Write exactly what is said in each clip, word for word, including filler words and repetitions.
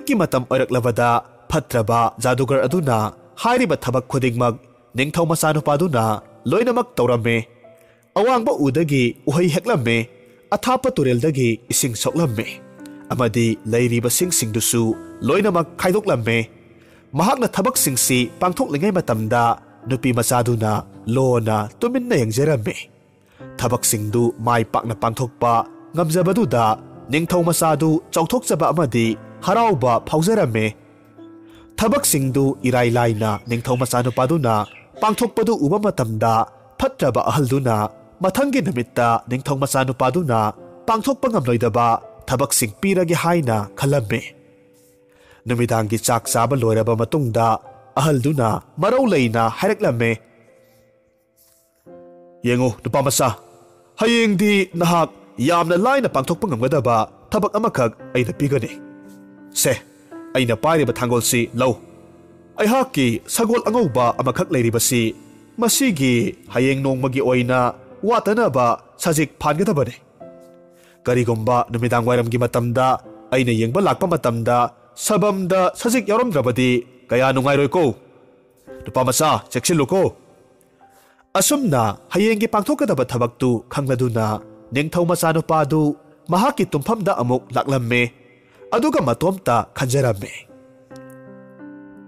ꯀꯤ ꯃꯇꯝ ꯑꯣꯏꯔꯛꯂꯕꯗ ꯐꯠꯇ꯭ꯔꯕ ꯖꯥꯗꯨꯒꯔ ꯑꯗꯨꯅ ꯍꯥꯏꯔꯤꯕ ꯊꯕꯛ ꯈꯨꯗꯤꯡꯃꯛ ꯅꯤꯡꯊꯧ ꯃꯆꯥꯅꯨꯄꯥꯗꯨꯅ ꯂꯣꯏꯅꯃꯛ ꯇꯧꯔꯝꯃꯤ꯫ ꯑꯋꯥꯡꯕ ꯎꯗꯒꯤ ꯎꯍꯩ ꯍꯦꯛꯂꯝꯃꯤ, ꯑꯊꯥꯞꯄ ꯇꯨꯔꯦꯜꯗꯒꯤ ꯏꯁꯤꯡ ꯁꯣꯛꯂꯝꯃꯤ, ꯑꯃꯗꯤ ꯂꯩꯔꯤꯕ ꯁꯤꯡꯁꯤꯡꯗꯨꯁꯨ ꯂꯣꯏꯅꯃꯛ ꯈꯥꯏꯗꯣꯛꯂꯝꯃꯤ꯫ ꯃꯍꯥꯛꯅ ꯊꯕꯛꯁꯤꯡꯁꯤ ꯄꯥꯡꯊꯣꯛꯂꯤꯉꯩ ꯃꯇꯝꯗ ꯅꯨꯄꯤ ꯃꯆꯥꯗꯨꯅ ꯂꯣꯟꯅ ꯇꯨꯃꯤꯟꯅ ꯌꯦꯡꯖꯔꯝꯃꯤ꯫ ꯊꯕꯛꯁꯤꯡꯗꯨ ꯃꯥꯏ ꯄꯥꯛꯅ ꯄꯥꯡꯊꯣꯛꯄ ꯉꯝꯖꯕꯗꯨꯗ ꯅꯤꯡꯊꯧ ꯃꯆꯥꯗꯨ ꯆꯥꯎꯊꯣꯛꯆꯕ ꯑꯃꯗꯤ ꯍꯔꯥꯎꯕ ꯐꯥꯎꯖꯔꯝꯃꯤ꯫ ꯊꯕꯛꯁꯤꯡꯗꯨ ꯏꯔꯥꯏ ꯂꯥꯏꯅ ꯅꯤꯡꯊꯧ ꯃꯆꯥꯅꯨꯄꯥꯗꯨꯅ ꯄꯥꯡꯊꯣꯛꯄꯗꯨ ꯎꯕ ꯃꯇꯝꯗ, ꯐꯠꯇ꯭ꯔꯕ ꯑꯍꯜꯗꯨꯅ ꯃꯊꯪꯒꯤ ꯅꯨꯃꯤꯠꯇ ꯅꯤꯡꯊꯧ ꯃꯆꯥꯅꯨꯄꯥꯗꯨꯅ ꯄꯥꯡꯊꯣꯛꯄ ꯉꯝꯂꯣꯏꯗꯕ ꯊꯕꯛꯁꯤꯡ ꯄꯤꯔꯒꯦ ꯍꯥꯏꯅ ꯈꯜꯂꯝꯃꯤ꯫ ꯅꯨꯃꯤꯗꯥꯡꯒꯤ ꯆꯥꯛ ꯆꯥꯕ ꯂꯣꯏꯔꯕ ꯃꯇꯨꯡꯗ ꯑꯍꯜꯗꯨꯅ ꯃꯔꯧ ꯂꯩꯅ ꯍꯥꯏꯔꯛꯂꯝꯃꯤ, "ꯌꯦꯡꯉꯨ, ꯅꯨꯄꯥ ꯃꯆꯥ, ꯍꯌꯦꯡꯗꯤ ꯅꯍꯥꯛ ꯌꯥꯝꯅ ꯂꯥꯏꯅ ꯄꯥꯡꯊꯣꯛꯄ ꯉꯝꯒꯗꯕ ꯊꯕꯛ ꯑꯃꯈꯛ ꯑꯩꯅ ꯄꯤꯒꯅꯤ꯫ ꯁꯦ, ꯑꯩꯅ ꯄꯥꯏꯔꯤꯕ ꯊꯥꯡꯒꯣꯜꯁꯤ ꯂꯧ꯫ ꯑꯩꯍꯥꯛꯀꯤ ꯁꯒꯣꯜ ꯑꯉꯧꯕ ꯑꯃꯈꯛ ꯂꯩꯔꯤꯕꯁꯤ, ꯃꯁꯤꯒꯤ ꯍꯌꯦꯡ ꯅꯣꯡꯃꯒꯤ ꯑꯣꯏꯅ ꯋꯥꯠꯇꯅꯕ ꯁꯖꯤꯛ ꯐꯥꯟꯒꯗꯕꯅꯤ꯫ ꯀꯔꯤꯒꯨꯝꯕ ꯅꯨꯃꯤꯗꯥꯡ ꯋꯥꯏꯔꯝꯒꯤ ꯃꯇꯝꯗ ꯑꯩꯅ ꯌꯦꯡꯕ ꯂꯥꯛꯄ ꯃꯇꯝꯗ ꯁꯕꯝꯗ ꯁꯖꯤꯛ ꯌꯥꯎꯔꯝꯗ꯭ꯔꯕꯗꯤ ꯀꯌꯥ ꯅꯨꯡꯉꯥꯏꯔꯣꯏꯀꯣ꯫ ꯅꯨꯄꯥ ꯃꯆꯥ, ꯆꯦꯛꯁꯤꯜꯂꯨꯀꯣ꯫" ꯑꯁꯨꯝꯅ ꯍꯌꯦꯡꯒꯤ ꯄꯥꯡꯊꯣꯛꯀꯗꯕ ꯊꯕꯛꯇꯨ ꯈꯪꯂꯗꯨꯅ ꯅꯤꯡꯊꯧ ꯃꯆꯥꯅꯨꯄꯥꯗꯨ ꯃꯍꯥꯛꯀꯤ ꯇꯨꯝꯐꯝꯗ ꯑꯃꯨꯛ ꯂꯥꯛꯂꯝꯃꯤ꯫ ꯑꯗꯨꯒ ꯃꯇꯣꯝꯇ ꯈꯟꯖꯔꯝꯃꯤ,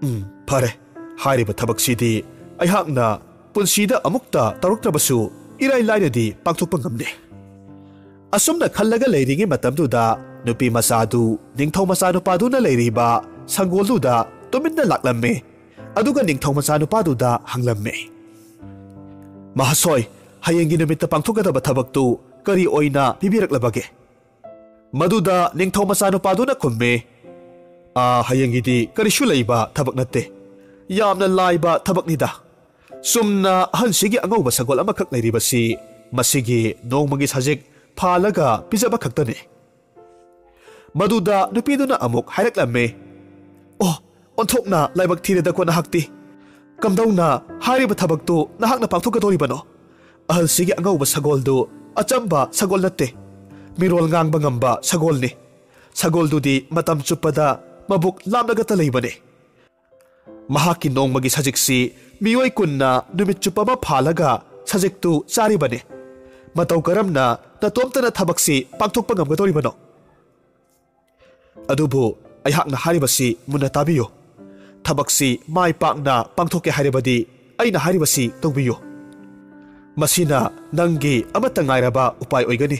"ꯎꯝ, ꯐꯔꯦ, ꯍꯥꯏꯔꯤꯕ ꯊꯕꯛꯁꯤꯗꯤ ꯑꯩꯍꯥꯛꯅ ꯄꯨꯟꯁꯤꯗ ꯑꯃꯨꯛꯇ ꯇꯧꯔꯛꯇ꯭ꯔꯕꯁꯨ ꯏꯔꯥꯏ ꯂꯥꯏꯅꯗꯤ ꯄꯥꯡꯊꯣꯛꯄ ꯉꯝꯂꯦ꯫" ꯑꯁꯨꯝꯅ ꯈꯜꯂꯒ ꯂꯩꯔꯤꯉꯩ ꯃꯇꯝꯗꯨꯗ ꯅꯨꯄꯤ ꯃꯆꯥꯗꯨ ꯅꯤꯡꯊꯧ ꯃꯆꯥꯅꯨꯄꯥꯗꯨꯅ ꯂꯩꯔꯤꯕ ꯁꯪꯒꯣꯜꯗꯨꯗ ꯇꯨꯃꯤꯟꯅ ꯂꯥꯛꯂꯝꯃꯤ꯫ ꯑꯗꯨꯒ ꯅꯤꯡꯊꯧ ꯃꯆꯥꯅꯨꯄꯥꯗꯨꯗ ꯍꯪꯂꯝꯃꯤ, "ꯃꯍꯥꯁꯣꯏ, ꯍꯌꯦꯡꯒꯤ ꯅꯨꯃꯤꯠꯇ ꯄꯥꯡꯊꯣꯛꯀꯗꯕ ꯊꯕꯛꯇꯨ ꯀꯔꯤ ꯑꯣꯏꯅ ꯄꯤꯕꯤꯔꯛꯂꯕꯒꯦ?" ꯃꯗꯨꯗ ꯅꯤꯡꯊꯧ ꯃꯆꯥꯅꯨꯄꯥꯗꯨꯅ ꯈꯨꯝꯃꯤ, "ꯑꯥ, ꯍꯌꯦꯡꯒꯤꯗꯤ ꯀꯔꯤꯁꯨ ꯂꯩꯕ ꯊꯕꯛ ꯅꯠꯇꯦ꯫ ꯌꯥꯝꯅ ꯂꯥꯏꯕ ꯊꯕꯛꯅꯤꯗ꯫ ꯆꯨꯝꯅ ꯑꯍꯟꯁꯤꯒꯤ ꯑꯉꯧꯕ ꯁꯒꯣꯜ ꯑꯃꯈꯛ ꯂꯩꯔꯤꯕꯁꯤ, ꯃꯁꯤꯒꯤ ꯅꯣꯡꯃꯒꯤ ꯁꯖꯤꯛ ꯐꯥꯜꯂꯒ ꯄꯤꯖꯕ ꯈꯛꯇꯅꯤ꯫" ꯃꯗꯨꯗ ꯅꯨꯄꯤꯗꯨꯅ ꯑꯃꯨꯛ ꯍꯥꯏꯔꯛꯂꯝꯃꯤ, "ꯑꯣ, ꯑꯣꯟꯊꯣꯛꯅ ꯂꯥꯏꯕꯛ ꯊꯤꯔꯦꯗꯀꯣ ꯅꯍꯥꯛꯇꯤ꯫ ꯀꯝꯗꯧꯅ ꯍꯥꯏꯔꯤꯕ ꯊꯕꯛꯇꯨ ꯅꯍꯥꯛꯅ ꯄꯥꯡꯊꯣꯛꯀꯗꯧꯔꯤꯕꯅꯣ? ꯑꯍꯜꯁꯤꯒꯤ ꯑꯉꯧꯕ ꯁꯒꯣꯜꯗꯨ ꯑꯆꯝꯕ ꯁꯒꯣꯜ ꯅꯠꯇꯦ, ꯃꯤꯔꯣꯜ ꯉꯥꯡꯕ ꯉꯝꯕ ꯁꯒꯣꯜꯅꯤ꯫ ꯁꯒꯣꯜꯗꯨꯗꯤ ꯃꯇꯝ ꯆꯨꯞꯄꯗ ꯃꯕꯨꯛ ꯂꯥꯝꯂꯒꯇ ꯂꯩꯕꯅꯤ꯫ ꯃꯍꯥꯛꯀꯤ ꯅꯣꯡꯃꯒꯤ ꯁꯖꯤꯛꯁꯤ ꯃꯤꯑꯣꯏ ꯀꯨꯟꯅ ꯅꯨꯃꯤꯠ ꯆꯨꯞꯄ ꯑꯃ ꯐꯥꯜꯂꯒ ꯁꯖꯤꯛꯇꯨ ꯆꯥꯔꯤꯕꯅꯤ꯫ ꯃꯇꯧ ꯀꯔꯝꯅ ꯅꯇꯣꯝꯇꯅ ꯊꯕꯛꯁꯤ ꯄꯥꯡꯊꯣꯛꯄ ꯉꯝꯒꯗꯧꯔꯤꯕꯅꯣ? ꯑꯗꯨꯕꯨ ꯑꯩꯍꯥꯛꯅ ꯍꯥꯏꯔꯤꯕꯁꯤ ꯃꯨꯟꯅ ꯇꯥꯕꯤꯌꯨ꯫ ꯊꯕꯛꯁꯤ ꯃꯥꯏ ꯄꯥꯛꯅ ꯄꯥꯡꯊꯣꯛꯀꯦ ꯍꯥꯏꯔꯕꯗꯤ ꯑꯩꯅ ꯍꯥꯏꯔꯤꯕꯁꯤ ꯇꯧꯕꯤꯌꯨ꯫ ꯃꯁꯤꯅ ꯅꯪꯒꯤ ꯑꯃꯠꯇ ꯉꯥꯏꯔꯕ ꯎꯄꯥꯏ ꯑꯣꯏꯒꯅꯤ꯫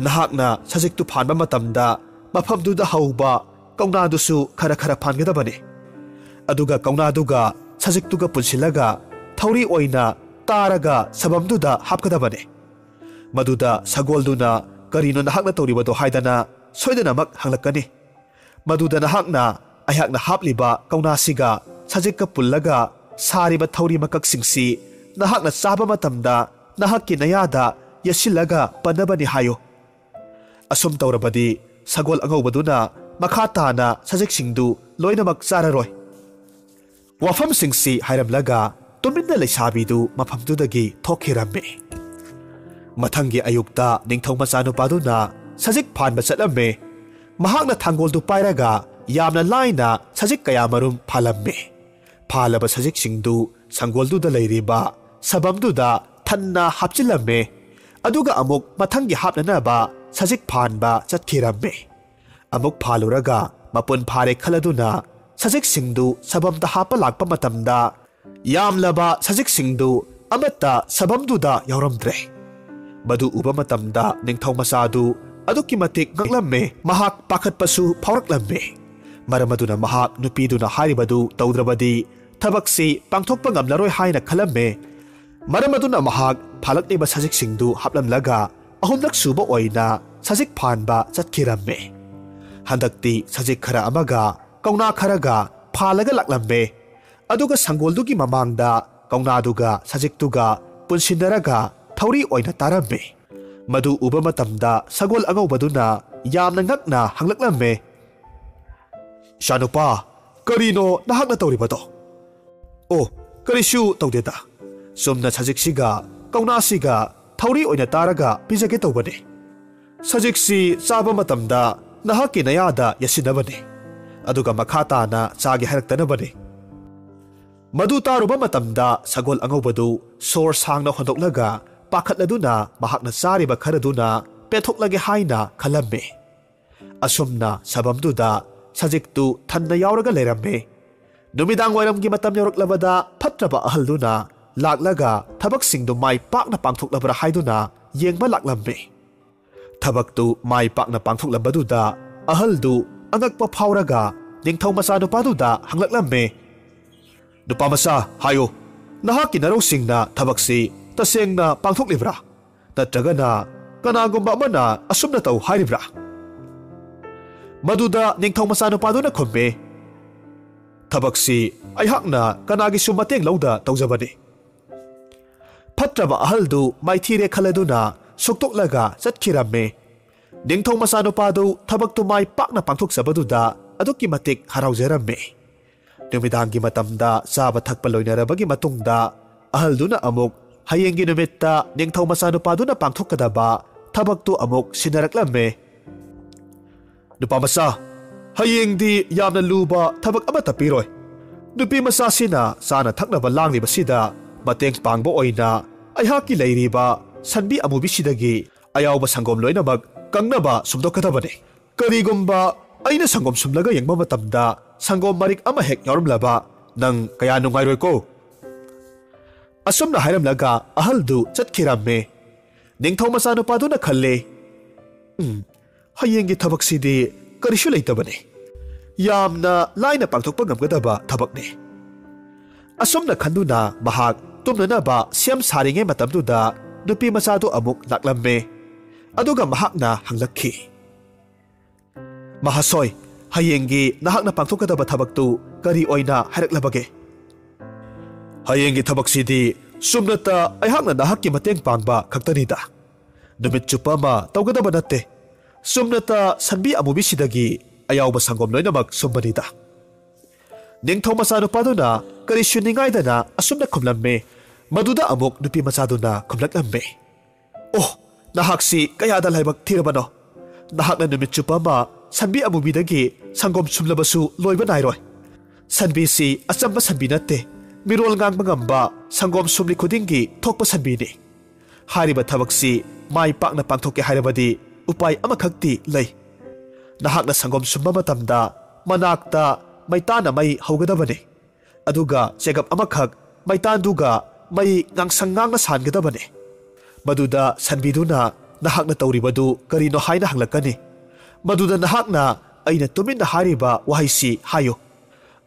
ꯅꯍꯥꯛꯅ ꯁꯖꯤꯛꯇꯨ ꯐꯥꯟꯕ ꯃꯇꯝꯗ ꯃꯐꯝꯗꯨꯗ ꯍꯧꯕ ꯀꯧꯅꯥꯗꯨꯁꯨ ꯈꯔ ꯈꯔ ꯐꯥꯟꯒꯗꯕꯅꯤ꯫ ꯑꯗꯨꯒ ꯀꯧꯅꯥꯗꯨꯒ ꯁꯖꯤꯛꯇꯨꯒ ꯄꯨꯟꯁꯤꯜꯂꯒ ꯊꯧꯔꯤ ꯑꯣꯏꯅ ꯇꯥꯔꯒ ꯁꯕꯝꯗꯨꯗ ꯍꯥꯞꯀꯗꯕꯅꯤ꯫ ꯃꯗꯨꯗ ꯁꯒꯣꯜꯗꯨꯅ "ꯀꯔꯤꯅꯣ ꯅꯍꯥꯛꯅ ꯇꯧꯔꯤꯕꯗꯣ?" ꯍꯥꯏꯗꯅ ꯁꯣꯏꯗꯅꯃꯛ ꯍꯪꯂꯛꯀꯅꯤ꯫ ꯃꯗꯨꯗ ꯅꯍꯥꯛꯅ ꯑꯩꯍꯥꯛꯅ ꯍꯥꯞꯂꯤꯕ ꯀꯧꯅꯥꯁꯤꯒ ꯁꯖꯤꯛꯀ ꯄꯨꯜꯂꯒ ꯁꯥꯔꯤꯕ ꯊꯧꯔꯤ ꯃꯀꯛꯁꯤꯡꯁꯤ ꯅꯍꯥꯛꯅ ꯆꯥꯕ ꯃꯇꯝꯗ ꯅꯍꯥꯛꯀꯤ ꯅꯌꯥꯗ ꯌꯦꯠꯁꯤꯜꯂꯒ ꯄꯟꯅꯕꯅꯤ ꯍꯥꯏꯌꯨ꯫ ꯑꯁꯨꯝ ꯇꯧꯔꯕꯗꯤ ꯁꯒꯣꯜ ꯑꯉꯧꯕꯗꯨꯅ ꯃꯈꯥ ꯇꯥꯅ ꯁꯖꯤꯛꯁꯤꯡꯗꯨ ꯂꯣꯏꯅꯃꯛ ꯆꯥꯔꯔꯣꯏ꯫ ꯋꯥꯐꯝꯁꯤꯡꯁꯤ ꯍꯥꯏꯔꯝꯂꯒ ꯇꯨꯃꯤꯟꯅ ꯂꯩꯁꯥꯕꯤꯗꯨ ꯃꯐꯝꯗꯨꯗꯒꯤ ꯊꯣꯛꯈꯤꯔꯝꯃꯤ꯫ ꯃꯊꯪꯒꯤ ꯑꯌꯨꯛꯇ ꯅꯤꯡꯊꯧ ꯃꯆꯥꯅꯨꯄꯥꯗꯨꯅ ꯁꯖꯤꯛ ꯐꯥꯟꯕ ꯆꯠꯂꯝꯃꯤ꯫ ꯃꯍꯥꯛꯅ ꯊꯥꯡꯒꯣꯜꯗꯨ ꯄꯥꯏꯔꯒ ꯌꯥꯝꯅ ꯂꯥꯏꯅ ꯁꯖꯤꯛ ꯀꯌꯥꯃꯔꯨꯝ ꯐꯥꯜꯂꯝꯃꯤ꯫ ꯐꯥꯜꯂꯕ ꯁꯖꯤꯛꯁꯤꯡꯗꯨ ꯁꯪꯒꯣꯜꯗꯨꯗ ꯂꯩꯔꯤꯕ ꯁꯕꯝꯗꯨꯗ ꯊꯟꯅ ꯍꯥꯞꯆꯤꯜꯂꯝꯃꯤ꯫ ꯑꯗꯨꯒ ꯑꯃꯨꯛ ꯃꯊꯪꯒꯤ ꯍꯥꯞꯅꯅꯕ ꯁꯖꯤꯛ ꯐꯥꯟꯕ ꯆꯠꯈꯤꯔꯝꯃꯤ꯫ ꯑꯃꯨꯛ ꯐꯥꯜꯂꯨꯔꯒ ꯃꯄꯨꯟ ꯐꯥꯔꯦ ꯈꯜꯂꯗꯨꯅ ꯁꯖꯤꯛꯁꯤꯡꯗꯨ ꯁꯕꯝꯗ ꯍꯥꯞꯄ ꯂꯥꯛꯄ ꯃꯇꯝꯗ ꯌꯥꯝꯂꯕ ꯁꯖꯤꯛꯁꯤꯡꯗꯨ ꯑꯃꯠꯇ ꯁꯕꯝꯗꯨꯗ ꯌꯥꯎꯔꯝꯗ꯭ꯔꯦ꯫ ꯃꯗꯨ ꯎꯕ ꯃꯇꯝꯗ ꯅꯤꯡꯊꯧ ꯃꯆꯥꯗꯨ ꯑꯗꯨꯛꯀꯤ ꯃꯇꯤꯛ ꯉꯛꯂꯝꯃꯦ, ꯃꯍꯥꯛ ꯄꯥꯈꯠꯄꯁꯨ ꯐꯥꯎꯔꯛꯂꯝꯃꯦ꯫ ꯃꯔꯝ ꯑꯗꯨꯅ ꯃꯍꯥꯛ ꯅꯨꯄꯤꯗꯨꯅ ꯍꯥꯏꯔꯤꯕꯗꯨ ꯇꯧꯗ꯭ꯔꯕꯗꯤ ꯊꯕꯛꯁꯤ ꯄꯥꯡꯊꯣꯛꯄ ꯉꯝꯂꯔꯣꯏ ꯍꯥꯏꯅ ꯈꯜꯂꯝꯃꯦ꯫ ꯃꯔꯝ ꯑꯗꯨꯅ ꯃꯍꯥꯛ ꯐꯥꯜꯂꯛꯂꯤꯕ ꯁꯖꯤꯛꯁꯤꯡꯗꯨ ꯍꯥꯞꯂꯝꯂꯒ ꯑꯍꯨꯝꯂꯛ ꯁꯨꯕ ꯑꯣꯏꯅ ꯁꯖꯤꯛ ꯐꯥꯟꯕ ꯆꯠꯈꯤꯔꯝꯃꯦ꯫ ꯍꯟꯗꯛꯇꯤ ꯁꯖꯤꯛ ꯈꯔ ꯑꯃꯒ ꯀꯧꯅꯥ ꯈꯔꯒ ꯐꯥꯜꯂꯒ ꯂꯥꯛꯂꯝꯃꯦ꯫ ꯑꯗꯨꯒ ꯁꯪꯒꯣꯜꯗꯨꯒꯤ ꯃꯃꯥꯡꯗ ꯀꯧꯅꯥꯗꯨꯒ ꯁꯖꯤꯛꯇꯨꯒ ꯄꯨꯟꯁꯤꯟꯅꯔꯒ ꯊꯧꯔꯤ ꯑꯣꯏꯅ ꯇꯥꯔꯝꯃꯦ꯫ ꯃꯗꯨ ꯎꯕ ꯃꯇꯝꯗ ꯁꯒꯣꯜ ꯑꯉꯧꯕꯗꯨꯅ ꯌꯥꯝꯅ ꯉꯛꯅ ꯍꯪꯂꯛꯂꯝꯃꯦ, "ꯏꯆꯥꯅꯨꯄꯥ, ꯀꯔꯤꯅꯣ ꯅꯍꯥꯛꯅ ꯇꯧꯔꯤꯕꯗꯣ?" "ꯑꯣ, ꯀꯔꯤꯁꯨ ꯇꯧꯗꯦꯗ꯫ ꯆꯨꯝꯅ ꯁꯖꯤꯛꯁꯤꯒ ꯀꯧꯅꯥꯁꯤꯒ ꯊꯧꯔꯤ ꯑꯣꯏꯅ ꯇꯥꯔꯒ ꯄꯤꯖꯒꯦ ꯇꯧꯕꯅꯤ꯫ ꯁꯖꯤꯛꯁꯤ ꯆꯥꯕ ꯃꯇꯝꯗ ꯅꯍꯥꯛꯀꯤ ꯅꯌꯥꯗ ꯌꯦꯠꯁꯤꯟꯅꯕꯅꯤ, ꯑꯗꯨꯒ ꯃꯈꯥ ꯇꯥꯅ ꯆꯥꯒꯦ ꯍꯥꯏꯔꯛꯇꯅꯕꯅꯤ꯫ ꯃꯗꯨ ꯇꯥꯔꯨꯕ ꯃꯇꯝꯗ ꯁꯒꯣꯜ ꯑꯉꯧꯕꯗꯨ ꯁꯣꯔ ꯁꯥꯡꯅ ꯍꯣꯟꯗꯣꯛꯂꯒ ꯄꯥꯈꯠꯂꯗꯨꯅ ꯃꯍꯥꯛꯅ ꯆꯥꯔꯤꯕ ꯈꯔꯗꯨꯅ ꯄꯦꯟꯊꯣꯛꯂꯒꯦ ꯍꯥꯏꯅ ꯈꯜꯂꯝꯃꯤ꯫ ꯑꯁꯨꯝꯅ ꯁꯥꯐꯝꯗꯨꯗ ꯁꯖꯤꯛꯇꯨ ꯊꯟꯅ ꯌꯥꯎꯔꯒ ꯂꯩꯔꯝꯃꯤ꯫ ꯅꯨꯃꯤꯗꯥꯡ ꯋꯥꯏꯔꯝꯒꯤ ꯃꯇꯝ ꯌꯧꯔꯛꯂꯕꯗ ꯐꯠꯇ꯭ꯔꯕ ꯑꯍꯜꯗꯨꯅ ꯂꯥꯛꯂꯒ ꯊꯕꯛꯁꯤꯡꯗꯨ ꯃꯥꯏ ꯄꯥꯛꯅ ꯄꯥꯡꯊꯣꯛꯂꯕ꯭ꯔꯥ ꯍꯥꯏꯗꯨꯅ ꯌꯦꯡꯕ ꯂꯥꯛꯂꯝꯃꯤ꯫ ꯊꯕꯛꯇꯨ ꯃꯥꯏ ꯄꯥꯛꯅ ꯄꯥꯡꯊꯣꯛꯂꯝꯕꯗꯨꯗ ꯑꯍꯜꯗꯨ ꯑꯉꯛꯄ ꯐꯥꯎꯔꯒ ꯅꯤꯡꯊꯧ ꯃꯆꯥꯅꯨꯄꯥꯗꯨꯗ ꯍꯪꯂꯛꯂꯝꯃꯤ, "ꯅꯨꯄꯥ ꯃꯆꯥ, ꯍꯥꯏꯌꯨ, ꯅꯍꯥꯛꯀꯤ ꯅꯔꯧꯁꯤꯡꯅ ꯊꯕꯛꯁꯤ ꯇꯁꯦꯡꯅ ꯄꯥꯡꯊꯣꯛꯂꯤꯕ꯭ꯔꯥ? ꯅꯠꯇ꯭ꯔꯒꯅ ꯀꯅꯥꯒꯨꯝꯕ ꯑꯃꯅ ꯑꯁꯨꯝꯅ ꯇꯧ ꯍꯥꯏꯔꯤꯕ꯭ꯔꯥ?" ꯃꯗꯨꯗ ꯅꯤꯡꯊꯧ ꯃꯆꯥꯅꯨꯄꯥꯗꯨꯅ ꯈꯨꯝꯃꯤ, "ꯊꯕꯛꯁꯤ ꯑꯩꯍꯥꯛꯅ ꯀꯅꯥꯒꯤꯁꯨ ꯃꯇꯦꯡ ꯂꯧꯗ ꯇꯧꯖꯕꯅꯤ"꯫ ꯐꯠꯇ꯭ꯔꯕ ꯑꯍꯜꯗꯨ ꯃꯥꯏꯊꯤꯔꯦ ꯈꯜꯂꯗꯨꯅ ꯁꯨꯛꯇꯣꯛꯂꯒ ꯆꯠꯈꯤꯔꯝꯃꯤ꯫ ꯅꯤꯡꯊꯧ ꯃꯆꯥꯅꯨꯄꯥꯗꯨ ꯊꯕꯛꯇꯨ ꯃꯥꯏ ꯄꯥꯛꯅ ꯄꯥꯡꯊꯣꯛꯆꯕꯗꯨꯗ ꯑꯗꯨꯛꯀꯤ ꯃꯇꯤꯛ ꯍꯔꯥꯎꯖꯔꯝꯃꯤ꯫ ꯅꯨꯃꯤꯗꯥꯡꯒꯤ ꯃꯇꯝꯗ ꯆꯥꯕ ꯊꯛꯄ ꯂꯣꯏꯅꯔꯕꯒꯤ ꯃꯇꯨꯡꯗ ꯑꯍꯜꯗꯨꯅ ꯑꯃꯨꯛ ꯍꯌꯦꯡꯒꯤ ꯅꯨꯃꯤꯠꯇ ꯅꯤꯡꯊꯧ ꯃꯆꯥꯅꯨꯄꯥꯗꯨꯅ ꯄꯥꯡꯊꯣꯛꯀꯗꯕ ꯊꯕꯛꯇꯨ ꯑꯃꯨꯛ ꯁꯤꯟꯅꯔꯛꯂꯝꯃꯤ꯫ "ꯅꯨꯄꯥ ꯃꯆꯥ, ꯍꯌꯦꯡꯗꯤ ꯌꯥꯝꯅ ꯂꯨꯕ ꯊꯕꯛ ꯑꯃꯠꯇ ꯄꯤꯔꯣꯏ꯫ ꯅꯨꯄꯤ ꯃꯆꯥꯁꯤꯅ ꯆꯥꯅ ꯊꯛꯅꯕ ꯂꯥꯡꯂꯤꯕꯁꯤꯗ ꯃꯇꯦꯡ ꯄꯥꯡꯕ ꯑꯣꯏꯅ ꯑꯩꯍꯥꯛꯀꯤ ꯂꯩꯔꯤꯕ ꯁꯟꯕꯤ ꯑꯃꯨꯕꯤꯁꯤꯗꯒꯤ ꯑꯌꯥꯎꯕ ꯁꯪꯒꯣꯝ ꯂꯣꯏꯅꯃꯛ ꯀꯪꯅꯕ ꯁꯨꯝꯗꯣꯛꯀꯗꯕꯅꯤ꯫ ꯀꯔꯤꯒꯨꯝꯕ ꯑꯩꯅ ꯁꯪꯒꯣꯝ ꯁꯨꯝꯂꯒ ꯌꯦꯡꯕ ꯃꯇꯝꯗ ꯁꯪꯒꯣꯝ ꯃꯔꯤꯛ ꯑꯃ ꯍꯦꯛ ꯌꯥꯎꯔꯝꯂꯕ ꯅꯪ ꯀꯌꯥ ꯅꯨꯡꯉꯥꯏꯔꯣꯏꯀꯣ?" ꯑꯁꯨꯝꯅ ꯍꯥꯏꯔꯝꯂꯒ ꯑꯍꯜꯗꯨ ꯆꯠꯈꯤꯔꯝꯃꯤ꯫ ꯅꯤꯡꯊꯧ ꯃꯆꯥꯅꯨꯄꯥꯗꯨꯅ ꯈꯜꯂꯤ, "ꯎꯝ, ꯍꯌꯦꯡꯒꯤ ꯊꯕꯛꯁꯤꯗꯤ ꯀꯔꯤꯁꯨ ꯂꯩꯇꯕꯅꯤ꯫ ꯌꯥꯝꯅ ꯂꯥꯏꯅ ꯄꯥꯡꯊꯣꯛꯄ ꯉꯝꯒꯗꯕ ꯊꯕꯛꯅꯤ"꯫ ꯑꯁꯨꯝꯅ ꯈꯟꯗꯨꯅ ꯃꯍꯥꯛ ꯇꯨꯝꯅꯅꯕ ꯁꯦꯝ ꯁꯥꯔꯤꯉꯩ ꯃꯇꯝꯗꯨꯗ ꯅꯨꯄꯤ ꯃꯆꯥꯗꯨ ꯑꯃꯨꯛ ꯂꯥꯛꯂꯝꯃꯤ꯫ ꯑꯗꯨꯒ ꯃꯍꯥꯛꯅ ꯍꯪꯂꯛꯈꯤ, "ꯃꯍꯥꯁꯣꯏ, ꯍꯌꯦꯡꯒꯤ ꯅꯍꯥꯛꯅ ꯄꯥꯡꯊꯣꯛꯀꯗꯕ ꯊꯕꯛꯇꯨ ꯀꯔꯤ ꯑꯣꯏꯅ ꯍꯥꯏꯔꯛꯂꯕꯒꯦ?" "ꯍꯌꯦꯡꯒꯤ ꯊꯕꯛꯁꯤꯗꯤ ꯆꯨꯝꯅꯇ ꯑꯩꯍꯥꯛꯅ ꯅꯍꯥꯛꯀꯤ ꯃꯇꯦꯡ ꯄꯥꯡꯕ ꯈꯛꯇꯅꯤꯗ꯫ ꯅꯨꯃꯤꯠ ꯆꯨꯞꯄ ꯑꯃ ꯇꯧꯒꯗꯕ ꯅꯠꯇꯦ꯫ ꯆꯨꯝꯅꯇ ꯁꯟꯕꯤ ꯑꯃꯨꯕꯤꯁꯤꯗꯒꯤ ꯑꯌꯥꯎꯕ ꯁꯪꯒꯣꯝ ꯂꯣꯏꯅꯃꯛ ꯁꯨꯝꯕꯅꯤꯗ"꯫ ꯅꯤꯡꯊꯧ ꯃꯆꯥꯅꯨꯄꯥꯗꯨꯅ ꯀꯔꯤꯁꯨ ꯅꯤꯡꯉꯥꯏꯗꯅ ꯑꯁꯨꯝꯅ ꯈꯨꯝꯂꯝꯃꯤ꯫ ꯃꯗꯨꯗ ꯑꯃꯨꯛ ꯅꯨꯄꯤ ꯃꯆꯥꯗꯨꯅ ꯈꯨꯝꯂꯛꯂꯝꯃꯤ, "ꯑꯣ, ꯅꯍꯥꯛꯁꯤ ꯀꯌꯥꯗ ꯂꯥꯏꯕꯛ ꯊꯤꯔꯕꯅꯣ! ꯅꯍꯥꯛꯅ ꯅꯨꯃꯤꯠ ꯆꯨꯞꯄ ꯑꯃ ꯁꯟꯕꯤ ꯑꯃꯨꯕꯤꯗꯒꯤ ꯁꯪꯒꯣꯝ ꯁꯨꯝꯂꯕꯁꯨ ꯂꯣꯏꯕ ꯅꯥꯏꯔꯣꯏ꯫ ꯁꯟꯕꯤꯁꯤ ꯑꯆꯝꯕ ꯁꯟꯕꯤ ꯅꯠꯇꯦ, ꯃꯤꯔꯣꯜ ꯉꯥꯡꯕ ꯉꯝꯕ ꯁꯪꯒꯣꯝ ꯁꯨꯝꯂꯤ ꯈꯨꯗꯤꯡꯒꯤ ꯊꯣꯛꯄ ꯁꯟꯕꯤꯅꯤ꯫ ꯍꯥꯏꯔꯤꯕ ꯊꯕꯛꯁꯤ ꯃꯥꯏ ꯄꯥꯛꯅ ꯄꯥꯡꯊꯣꯛꯀꯦ ꯍꯥꯏꯔꯕꯗꯤ ꯎꯄꯥꯏ ꯑꯃꯈꯛꯇꯤ ꯂꯩ꯫ ꯅꯍꯥꯛꯅ ꯁꯪꯒꯣꯝ ꯁꯨꯝꯕ ꯃꯇꯝꯗ ꯃꯅꯥꯛꯇ ꯃꯩꯇꯥꯟ ꯑꯃ ꯍꯧꯒꯗꯕꯅꯤ꯫ ꯑꯗꯨꯒ ꯆꯦꯒꯞ ꯑꯃꯈꯛ ꯃꯩꯇꯥꯟꯗꯨꯒ ꯃꯩ ꯉꯥꯡꯁꯪ ꯉꯥꯡꯅ ꯁꯥꯟꯒꯗꯕꯅꯤ꯫ ꯃꯗꯨꯗ ꯁꯟꯕꯤꯗꯨꯅ ꯅꯍꯥꯛꯅ ꯇꯧꯔꯤꯕꯗꯨ ꯀꯔꯤꯅꯣ ꯍꯥꯏꯅ ꯍꯪꯂꯛꯀꯅꯤ꯫ ꯃꯗꯨꯗ ꯅꯍꯥꯛꯅ ꯑꯩꯅ ꯇꯨꯃꯤꯟꯅ ꯍꯥꯏꯔꯤꯕ ꯋꯥꯍꯩꯁꯤ ꯍꯥꯏꯌꯨ꯫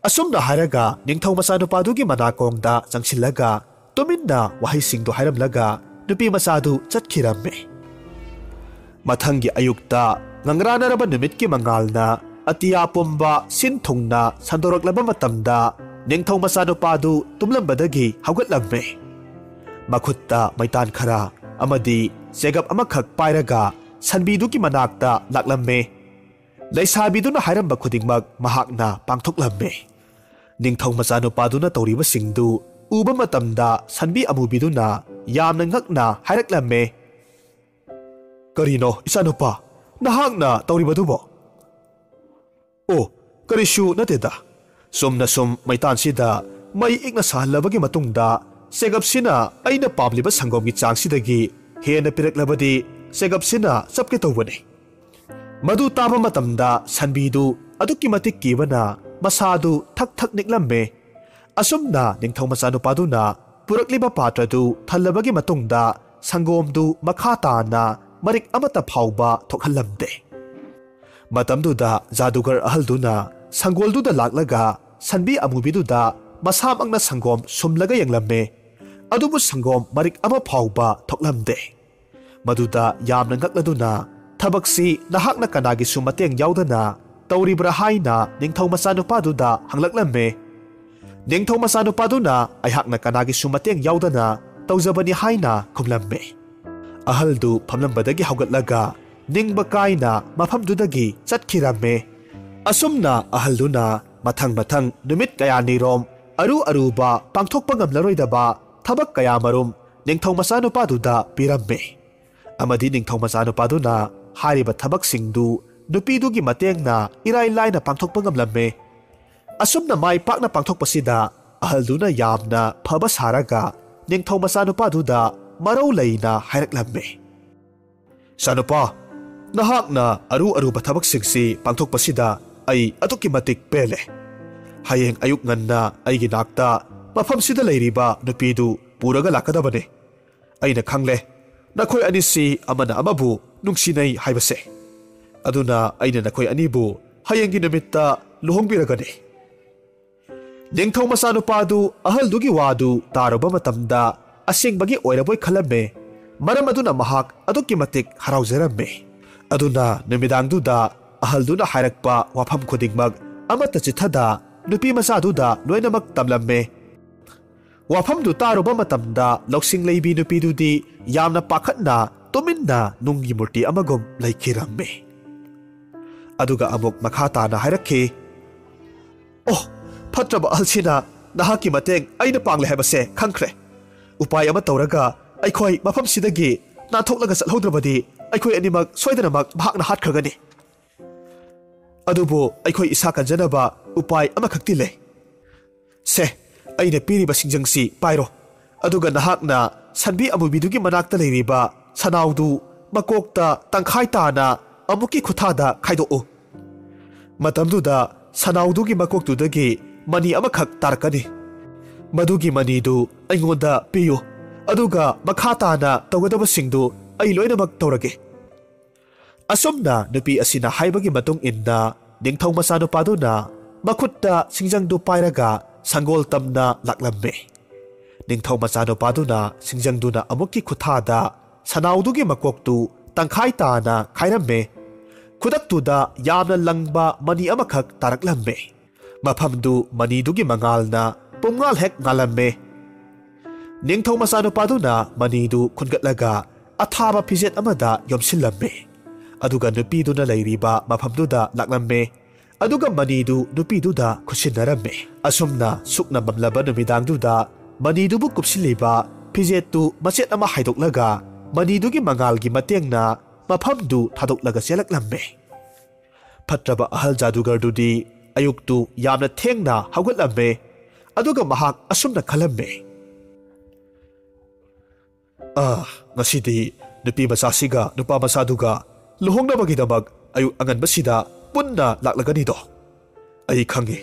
ꯑꯁꯨꯝꯅ ꯍꯥꯏꯔꯒ ꯅꯤꯡꯊꯧ ꯃꯆꯥꯅꯨꯄꯥꯗꯨꯒꯤ ꯃꯅꯥꯀꯣꯡꯗ ꯆꯪꯁꯤꯜꯂꯒ ꯇꯨꯃꯤꯟꯅ ꯋꯥꯍꯩꯁꯤꯡꯗꯨ ꯍꯥꯏꯔꯝꯂꯒ ꯅꯨꯄꯤ ꯃꯆꯥꯗꯨ ꯆꯠꯈꯤꯔꯝꯃꯤ꯫ ꯃꯊꯪꯒꯤ ꯑꯌꯨꯛꯇ ꯉꯪꯔꯥꯅꯔꯕ ꯅꯨꯃꯤꯠꯀꯤ ꯃꯉꯥꯜꯅ ꯑꯇꯤꯌꯥ ꯄꯨꯝꯕ ꯁꯤꯟ ꯊꯨꯡꯅ ꯁꯟꯗꯣꯔꯛꯂꯕ ꯃꯇꯝꯗ ꯅꯤꯡꯊꯧ ꯃꯆꯥꯅꯨꯄꯥꯗꯨ ꯇꯨꯝꯂꯝꯕꯗꯒꯤ ꯍꯧꯒꯠꯂꯝꯃꯤ꯫ ꯃꯈꯨꯠꯇ ꯃꯩꯇꯥꯟ ꯈꯔ ꯑꯃꯗꯤ ꯆꯦꯒꯞ ꯑꯃꯈꯛ ꯄꯥꯏꯔꯒ ꯁꯟꯕꯤꯗꯨꯒꯤ ꯃꯅꯥꯛꯇ ꯂꯥꯛꯂꯝꯃꯤ꯫ ꯂꯩꯁꯥꯕꯤꯗꯨꯅ ꯍꯥꯏꯔꯝꯕ ꯈꯨꯗꯤꯡꯃꯛ ꯃꯍꯥꯛꯅ ꯄꯥꯡꯊꯣꯛꯂꯝꯃꯤ꯫ ꯅꯤꯡꯊꯧ ꯃꯆꯥꯅꯨꯄꯥꯗꯨꯅ ꯇꯧꯔꯤꯕꯁꯤꯡꯗꯨ ꯎꯕ ꯃꯇꯝꯗ ꯁꯟꯕꯤ ꯑꯃꯨꯕꯤꯗꯨꯅ ꯌꯥꯝꯅ ꯉꯛꯅ ꯍꯥꯏꯔꯛꯂꯝꯃꯤ꯫ "ꯀꯔꯤꯅꯣ, ꯏꯆꯥꯅꯨꯄꯥ, ꯅꯍꯥꯛꯅ ꯇꯧꯔꯤꯕꯗꯨꯕꯣ?" "ꯑꯣ, ꯀꯔꯤꯁꯨ ꯅꯠꯇꯦꯗ꯫ ꯆꯨꯝꯅ ꯁꯨꯝ ꯃꯩꯇꯥꯟꯁꯤꯗ ꯃꯩ ꯏꯛꯅ ꯁꯥꯍꯜꯂꯕꯒꯤ ꯃꯇꯨꯡꯗ ꯆꯦꯒꯞꯁꯤꯅ ꯑꯩꯅ ꯄꯥꯝꯂꯤꯕ ꯁꯪꯒꯣꯝꯒꯤ ꯆꯥꯡꯁꯤꯗꯒꯤ ꯍꯦꯟꯅ ꯄꯤꯔꯛꯂꯕꯗꯤ ꯆꯦꯒꯞꯁꯤꯅ ꯆꯞꯀꯦ ꯇꯧꯕꯅꯤ꯫ ꯃꯗꯨ ꯇꯥꯕ ꯃꯇꯝꯗ ꯁꯟꯕꯤꯗꯨ ꯑꯗꯨꯛꯀꯤ ꯃꯇꯤꯛ ꯀꯤꯕꯅ ꯃꯁꯥꯗꯨ ꯊꯛ ꯊꯛ ꯅꯤꯛꯂꯝꯃꯦ꯫ ꯑꯁꯨꯝꯅ ꯅꯤꯡꯊꯧ ꯃꯆꯥꯅꯨꯄꯥꯗꯨꯅ ꯄꯨꯔꯛꯂꯤꯕ ꯄꯥꯇ꯭ꯔꯗꯨ ꯊꯜꯂꯕꯒꯤ ꯃꯇꯨꯡꯗ ꯁꯪꯒꯣꯝꯗꯨ ꯃꯈꯥ ꯇꯥꯅ ꯃꯔꯤꯛ ꯑꯃꯠꯇ ꯐꯥꯎꯕ ꯊꯣꯛꯍꯜꯂꯝꯗꯦ꯫ ꯃꯇꯝꯗꯨꯗ ꯖꯥꯗꯨꯒꯔ ꯑꯍꯜꯗꯨꯅ ꯁꯪꯒꯣꯜꯗꯨꯗ ꯂꯥꯛꯂꯒ ꯁꯟꯕꯤ ꯑꯃꯨꯕꯤꯗꯨꯗ ꯃꯁꯥꯃꯛꯅ ꯁꯪꯒꯣꯝ ꯁꯨꯝꯂꯒ ꯌꯦꯡꯂꯝꯃꯦ꯫ ꯑꯗꯨꯕꯨ ꯁꯪꯒꯣꯝ ꯃꯔꯤꯛ ꯑꯃ ꯐꯥꯎꯕ ꯊꯣꯛꯂꯝꯗꯦ꯫ ꯃꯗꯨꯗ ꯌꯥꯝꯅ ꯉꯛꯂꯗꯨꯅ ꯊꯕꯛꯁꯤ ꯅꯍꯥꯛꯅ ꯀꯅꯥꯒꯤꯁꯨ ꯃꯇꯦꯡ ꯌꯥꯎꯗꯅ ꯇꯧꯔꯤꯕ꯭ꯔꯥ ꯍꯥꯏꯅ ꯅꯤꯡꯊꯧ ꯃꯆꯥꯅꯨꯄꯥꯗꯨꯗ ꯍꯪꯂꯛꯂꯝꯃꯦ꯫ ꯅꯤꯡꯊꯧ ꯃꯆꯥꯅꯨꯄꯥꯗꯨꯅ ꯑꯩꯍꯥꯛꯅ ꯀꯅꯥꯒꯤꯁꯨ ꯃꯇꯦꯡ ꯌꯥꯎꯗꯅ ꯇꯧꯖꯕꯅꯤ ꯍꯥꯏꯅ ꯈꯨꯝꯂꯝꯃꯦ꯫ ꯑꯍꯜꯗꯨ ꯐꯝꯂꯝꯕꯗꯒꯤ ꯍꯧꯒꯠꯂꯒ ꯅꯤꯡꯕ ꯀꯥꯏꯅ ꯃꯐꯝꯗꯨꯗꯒꯤ ꯆꯠꯈꯤꯔꯝꯃꯦ꯫ ꯑꯁꯨꯝꯅ ꯑꯍꯜꯗꯨꯅ ꯃꯊꯪ ꯃꯊꯪ ꯅꯨꯃꯤꯠ ꯀꯌꯥꯅꯤꯔꯣꯝ ꯑꯔꯨ ꯑꯔꯨꯕ ꯄꯥꯡꯊꯣꯛꯄ ꯉꯝꯂꯔꯣꯏꯗꯕ ꯊꯕꯛ ꯀꯌꯥꯃꯔꯨꯝ ꯅꯤꯡꯊꯧ ꯃꯆꯥꯅꯨꯄꯥꯗꯨꯗ ꯄꯤꯔꯝꯃꯦ꯫ ꯑꯃꯗꯤ ꯅꯤꯡꯊꯧ ꯃꯆꯥꯅꯨꯄꯥꯗꯨꯅ ꯍꯥꯏꯔꯤꯕ ꯊꯕꯛꯁꯤꯡꯗꯨ ꯅꯨꯄꯤꯗꯨꯒꯤ ꯃꯇꯦꯡꯅ ꯏꯔꯥꯏ ꯂꯥꯏꯅ ꯄꯥꯡꯊꯣꯛꯄ ꯉꯝꯂꯝꯃꯦ꯫ ꯑꯁꯨꯝꯅ ꯃꯥꯏ ꯄꯥꯛꯅ ꯄꯥꯡꯊꯣꯛꯄꯁꯤꯗ ꯑꯍꯜꯗꯨꯅ ꯌꯥꯝꯅ ꯐꯕ ꯁꯥꯔꯒ ꯅꯤꯡꯊꯧ ꯃꯆꯥꯅꯨꯄꯥꯗꯨꯗ ꯃꯔꯧ ꯂꯩꯅ ꯍꯥꯏꯔꯛꯂꯝꯃꯤ, "ꯏꯆꯥꯅꯨꯄꯥ, ꯅꯍꯥꯛꯅ ꯑꯔꯨ ꯑꯔꯨꯕ ꯊꯕꯛꯁꯤꯡꯁꯤ ꯄꯥꯡꯊꯣꯛꯄꯁꯤꯗ ꯑꯩ ꯑꯗꯨꯛꯀꯤ ꯃꯇꯤꯛ ꯄꯦꯜꯂꯦ꯫ ꯍꯌꯦꯡ ꯑꯌꯨꯛ ꯉꯟꯅ ꯑꯩꯒꯤ ꯅꯥꯛꯇ ꯃꯐꯝꯁꯤꯗ ꯂꯩꯔꯤꯕ ꯅꯨꯄꯤꯗꯨ ꯄꯨꯔꯒ ꯂꯥꯛꯀꯗꯕꯅꯤ꯫ ꯑꯩꯅ ꯈꯪꯂꯦ, ꯅꯈꯣꯏ ꯑꯅꯤꯁꯤ ꯑꯃꯅ ꯑꯃꯕꯨ ꯅꯨꯡꯁꯤꯅꯩ ꯍꯥꯏꯕꯁꯦ꯫ ꯑꯗꯨꯅ ꯑꯩꯅ ꯅꯈꯣꯏ ꯑꯅꯤꯕꯨ ꯍꯌꯦꯡꯒꯤ ꯅꯨꯃꯤꯠꯇ ꯂꯨꯍꯣꯡꯕꯤꯔꯒꯅꯤ꯫" ꯅꯤꯡꯊꯧ ꯃꯆꯥꯅꯨꯄꯥꯗꯨ ꯑꯍꯜꯗꯨꯒꯤ ꯋꯥꯗꯨ ꯇꯥꯔꯨꯕ ꯃꯇꯝꯗ ꯑꯁꯦꯡꯕꯒꯤ ꯑꯣꯏꯔꯕꯣꯏ ꯈꯜꯂꯝꯃꯦ꯫ ꯃꯔꯝ ꯑꯗꯨꯅ ꯃꯍꯥꯛ ꯑꯗꯨꯛꯀꯤ ꯃꯇꯤꯛ ꯍꯔꯥꯎꯖꯔꯝꯃꯦ꯫ ꯑꯗꯨꯅ ꯅꯨꯃꯤꯗꯥꯡꯗꯨꯗ ꯑꯍꯜꯗꯨꯅ ꯍꯥꯏꯔꯛꯄ ꯋꯥꯐꯝ ꯈꯨꯗꯤꯡꯃꯛ ꯑꯃꯠꯇ ꯆꯤꯠꯊꯗ ꯅꯨꯄꯤ ꯃꯆꯥꯗꯨꯗ ꯂꯣꯏꯅꯃꯛ ꯇꯝꯂꯝꯃꯦ꯫ ꯋꯥꯐꯝꯗꯨ ꯇꯥꯔꯨꯕ ꯃꯇꯝꯗ ꯂꯧꯁꯤꯡ ꯂꯩꯕꯤ ꯅꯨꯄꯤꯗꯨꯗꯤ ꯌꯥꯝꯅ ꯄꯥꯈꯠꯅ ꯇꯨꯃꯤꯟꯅ ꯅꯨꯡꯒꯤ ꯃꯨꯔꯇꯤ ꯑꯃꯒꯨꯝ ꯂꯩꯈꯤꯔꯝꯃꯤ꯫ ꯑꯗꯨꯒ ꯑꯃꯨꯛ ꯃꯈꯥ ꯇꯥꯅ ꯍꯥꯏꯔꯛꯈꯤ, "ꯑꯣ, ꯐꯠꯇ꯭ꯔꯕ ꯑꯍꯜꯁꯤꯅ ꯅꯍꯥꯛꯀꯤ ꯃꯇꯦꯡ ꯑꯩꯅ ꯄꯥꯡꯂꯦ ꯍꯥꯏꯕꯁꯦ ꯈꯪꯈ꯭ꯔꯦ꯫ ꯎꯄꯥꯏ ꯑꯃ ꯇꯧꯔꯒ ꯑꯩꯈꯣꯏ ꯃꯐꯝꯁꯤꯗꯒꯤ ꯅꯥꯟꯊꯣꯛꯂꯒ ꯆꯠꯍꯧꯗ꯭ꯔꯕꯗꯤ ꯑꯩꯈꯣꯏ ꯑꯅꯤꯃꯛ ꯁꯣꯏꯗꯅꯃꯛ ꯃꯍꯥꯛꯅ ꯍꯥꯠꯈ꯭ꯔꯒꯅꯤ꯫ ꯑꯗꯨꯕꯨ ꯑꯩꯈꯣꯏ ꯏꯁꯥ ꯀꯟꯖꯅꯕ ꯎꯄꯥꯏ ꯑꯃꯈꯛꯇꯤ ꯂꯩ꯫ ꯁꯦ, ꯑꯩꯅ ꯄꯤꯔꯤꯕ ꯁꯤꯡꯖꯪꯁꯤ ꯄꯥꯏꯔꯣ꯫ ꯑꯗꯨꯒ ꯅꯍꯥꯛꯅ ꯁꯟꯕꯤ ꯑꯃꯨꯕꯤꯗꯨꯒꯤ ꯃꯅꯥꯛꯇ ꯂꯩꯔꯤꯕ ꯁꯅꯥꯎꯗꯨ ꯃꯀꯣꯛꯇ ꯇꯪꯈꯥꯏ ꯇꯥꯅ ꯑꯃꯨꯛꯀꯤ ꯈꯨꯊꯥꯗ ꯈꯥꯏꯗꯣꯛꯎ꯫ ꯃꯇꯝꯗꯨꯗ ꯁꯅꯥꯎꯗꯨꯒꯤ ꯃꯀꯣꯛꯇꯨꯗꯒꯤ ꯃꯅꯤ ꯑꯃꯈꯛ ꯇꯥꯔꯛꯀꯅꯤ꯫ ꯃꯗꯨꯒꯤ ꯃꯅꯤꯗꯨ ꯑꯩꯉꯣꯟꯗ ꯄꯤꯌꯨ, ꯑꯗꯨꯒ ꯃꯈꯥ ꯇꯥꯅ ꯇꯧꯒꯗꯕꯁꯤꯡꯗꯨ ꯑꯩ ꯂꯣꯏꯅꯃꯛ ꯇꯧꯔꯒꯦ꯫" ꯑꯁꯨꯝꯅ ꯅꯨꯄꯤ ꯑꯁꯤꯅ ꯍꯥꯏꯕꯒꯤ ꯃꯇꯨꯡ ꯏꯟꯅ ꯅꯤꯡꯊꯧ ꯃꯆꯥꯅꯨꯄꯥꯗꯨꯅ ꯃꯈꯨꯠꯇ ꯁꯤꯡꯖꯪꯗꯨ ꯄꯥꯏꯔꯒ ꯁꯪꯒꯣꯜ ꯇꯝꯅ ꯂꯥꯛꯂꯝꯃꯤ꯫ ꯅꯤꯡꯊꯧ ꯃꯆꯥꯅꯨꯄꯥꯗꯨꯅ ꯁꯤꯡꯖꯪꯗꯨꯅ ꯑꯃꯨꯛꯀꯤ ꯈꯨꯊꯥꯗ ꯁꯅꯥꯎꯗꯨꯒꯤ ꯃꯀꯣꯛꯇꯨ ꯇꯪꯈꯥꯏ ꯇꯥꯅ ꯈꯥꯏꯔꯝꯃꯦ꯫ ꯈꯨꯗꯛꯇꯨꯗ ꯌꯥꯝꯅ ꯂꯪꯕ ꯃꯅꯤ ꯑꯃꯈꯛ ꯇꯥꯔꯛꯂꯝꯃꯦ꯫ ꯃꯐꯝꯗꯨ ꯃꯅꯤꯗꯨꯒꯤ ꯃꯉꯥꯜꯅ ꯄꯨꯝꯉꯥꯜ ꯍꯦꯛ ꯉꯥꯜꯂꯝꯃꯦ꯫ ꯅꯤꯡꯊꯧ ꯃꯆꯥꯅꯨꯄꯥꯗꯨꯅ ꯃꯅꯤꯗꯨ ꯈꯨꯟꯒꯠꯂꯒ ꯑꯊꯥꯕ ꯐꯤꯖꯦꯠ ꯑꯃꯗ ꯌꯣꯝꯁꯤꯜꯂꯝꯃꯦ꯫ ꯑꯗꯨꯒ ꯅꯨꯄꯤꯗꯨꯅ ꯂꯩꯔꯤꯕ ꯃꯐꯝꯗꯨꯗ ꯂꯥꯛꯂꯝꯃꯦ꯫ ꯑꯗꯨꯒ ꯃꯅꯤꯗꯨ ꯅꯨꯄꯤꯗꯨꯗ ꯈꯨꯠꯁꯤꯟꯅꯔꯝꯃꯦ꯫ ꯑꯁꯨꯝꯅ ꯁꯨꯛꯅ ꯃꯝꯂꯕ ꯅꯨꯃꯤꯗꯥꯡꯗꯨꯗ ꯃꯅꯤꯗꯨꯕꯨ ꯀꯨꯞꯁꯤꯜꯂꯤꯕ ꯐꯤꯖꯦꯠꯇꯨ ꯃꯆꯦꯠ ꯑꯃ ꯍꯥꯏꯗꯣꯛꯂꯒ ꯃꯅꯤꯗꯨꯒꯤ ꯃꯉꯥꯜꯒꯤ ꯃꯇꯦꯡꯅ ꯃꯐꯝꯗꯨ ꯊꯥꯗꯣꯛꯂꯒ ꯆꯦꯜꯂꯛꯂꯝꯃꯦ꯫ ꯐꯠꯇ꯭ꯔꯕ ꯑꯍꯜ ꯖꯥꯗꯨꯒꯔꯗꯨꯗꯤ ꯑꯌꯨꯛꯇꯨ ꯌꯥꯝꯅ ꯊꯦꯡꯅ ꯍꯧꯒꯠꯂꯝꯃꯦ꯫ ꯑꯗꯨꯒ ꯃꯍꯥꯛ ꯑꯁꯨꯝꯅ ꯈꯜꯂꯝꯃꯦ, "ꯑꯥ, ꯉꯁꯤꯗꯤ ꯅꯨꯄꯤ ꯃꯆꯥꯁꯤꯒ ꯅꯨꯄꯥ ꯃꯆꯥꯗꯨꯒ ꯂꯨꯍꯣꯡꯅꯕꯒꯤꯗꯃꯛ ꯑꯌꯨꯛ ꯑꯉꯟꯕꯁꯤꯗ ꯄꯨꯟꯅ ꯂꯥꯛꯂꯒꯅꯤꯗꯣ꯫ ꯑꯩ ꯈꯪꯉꯤ,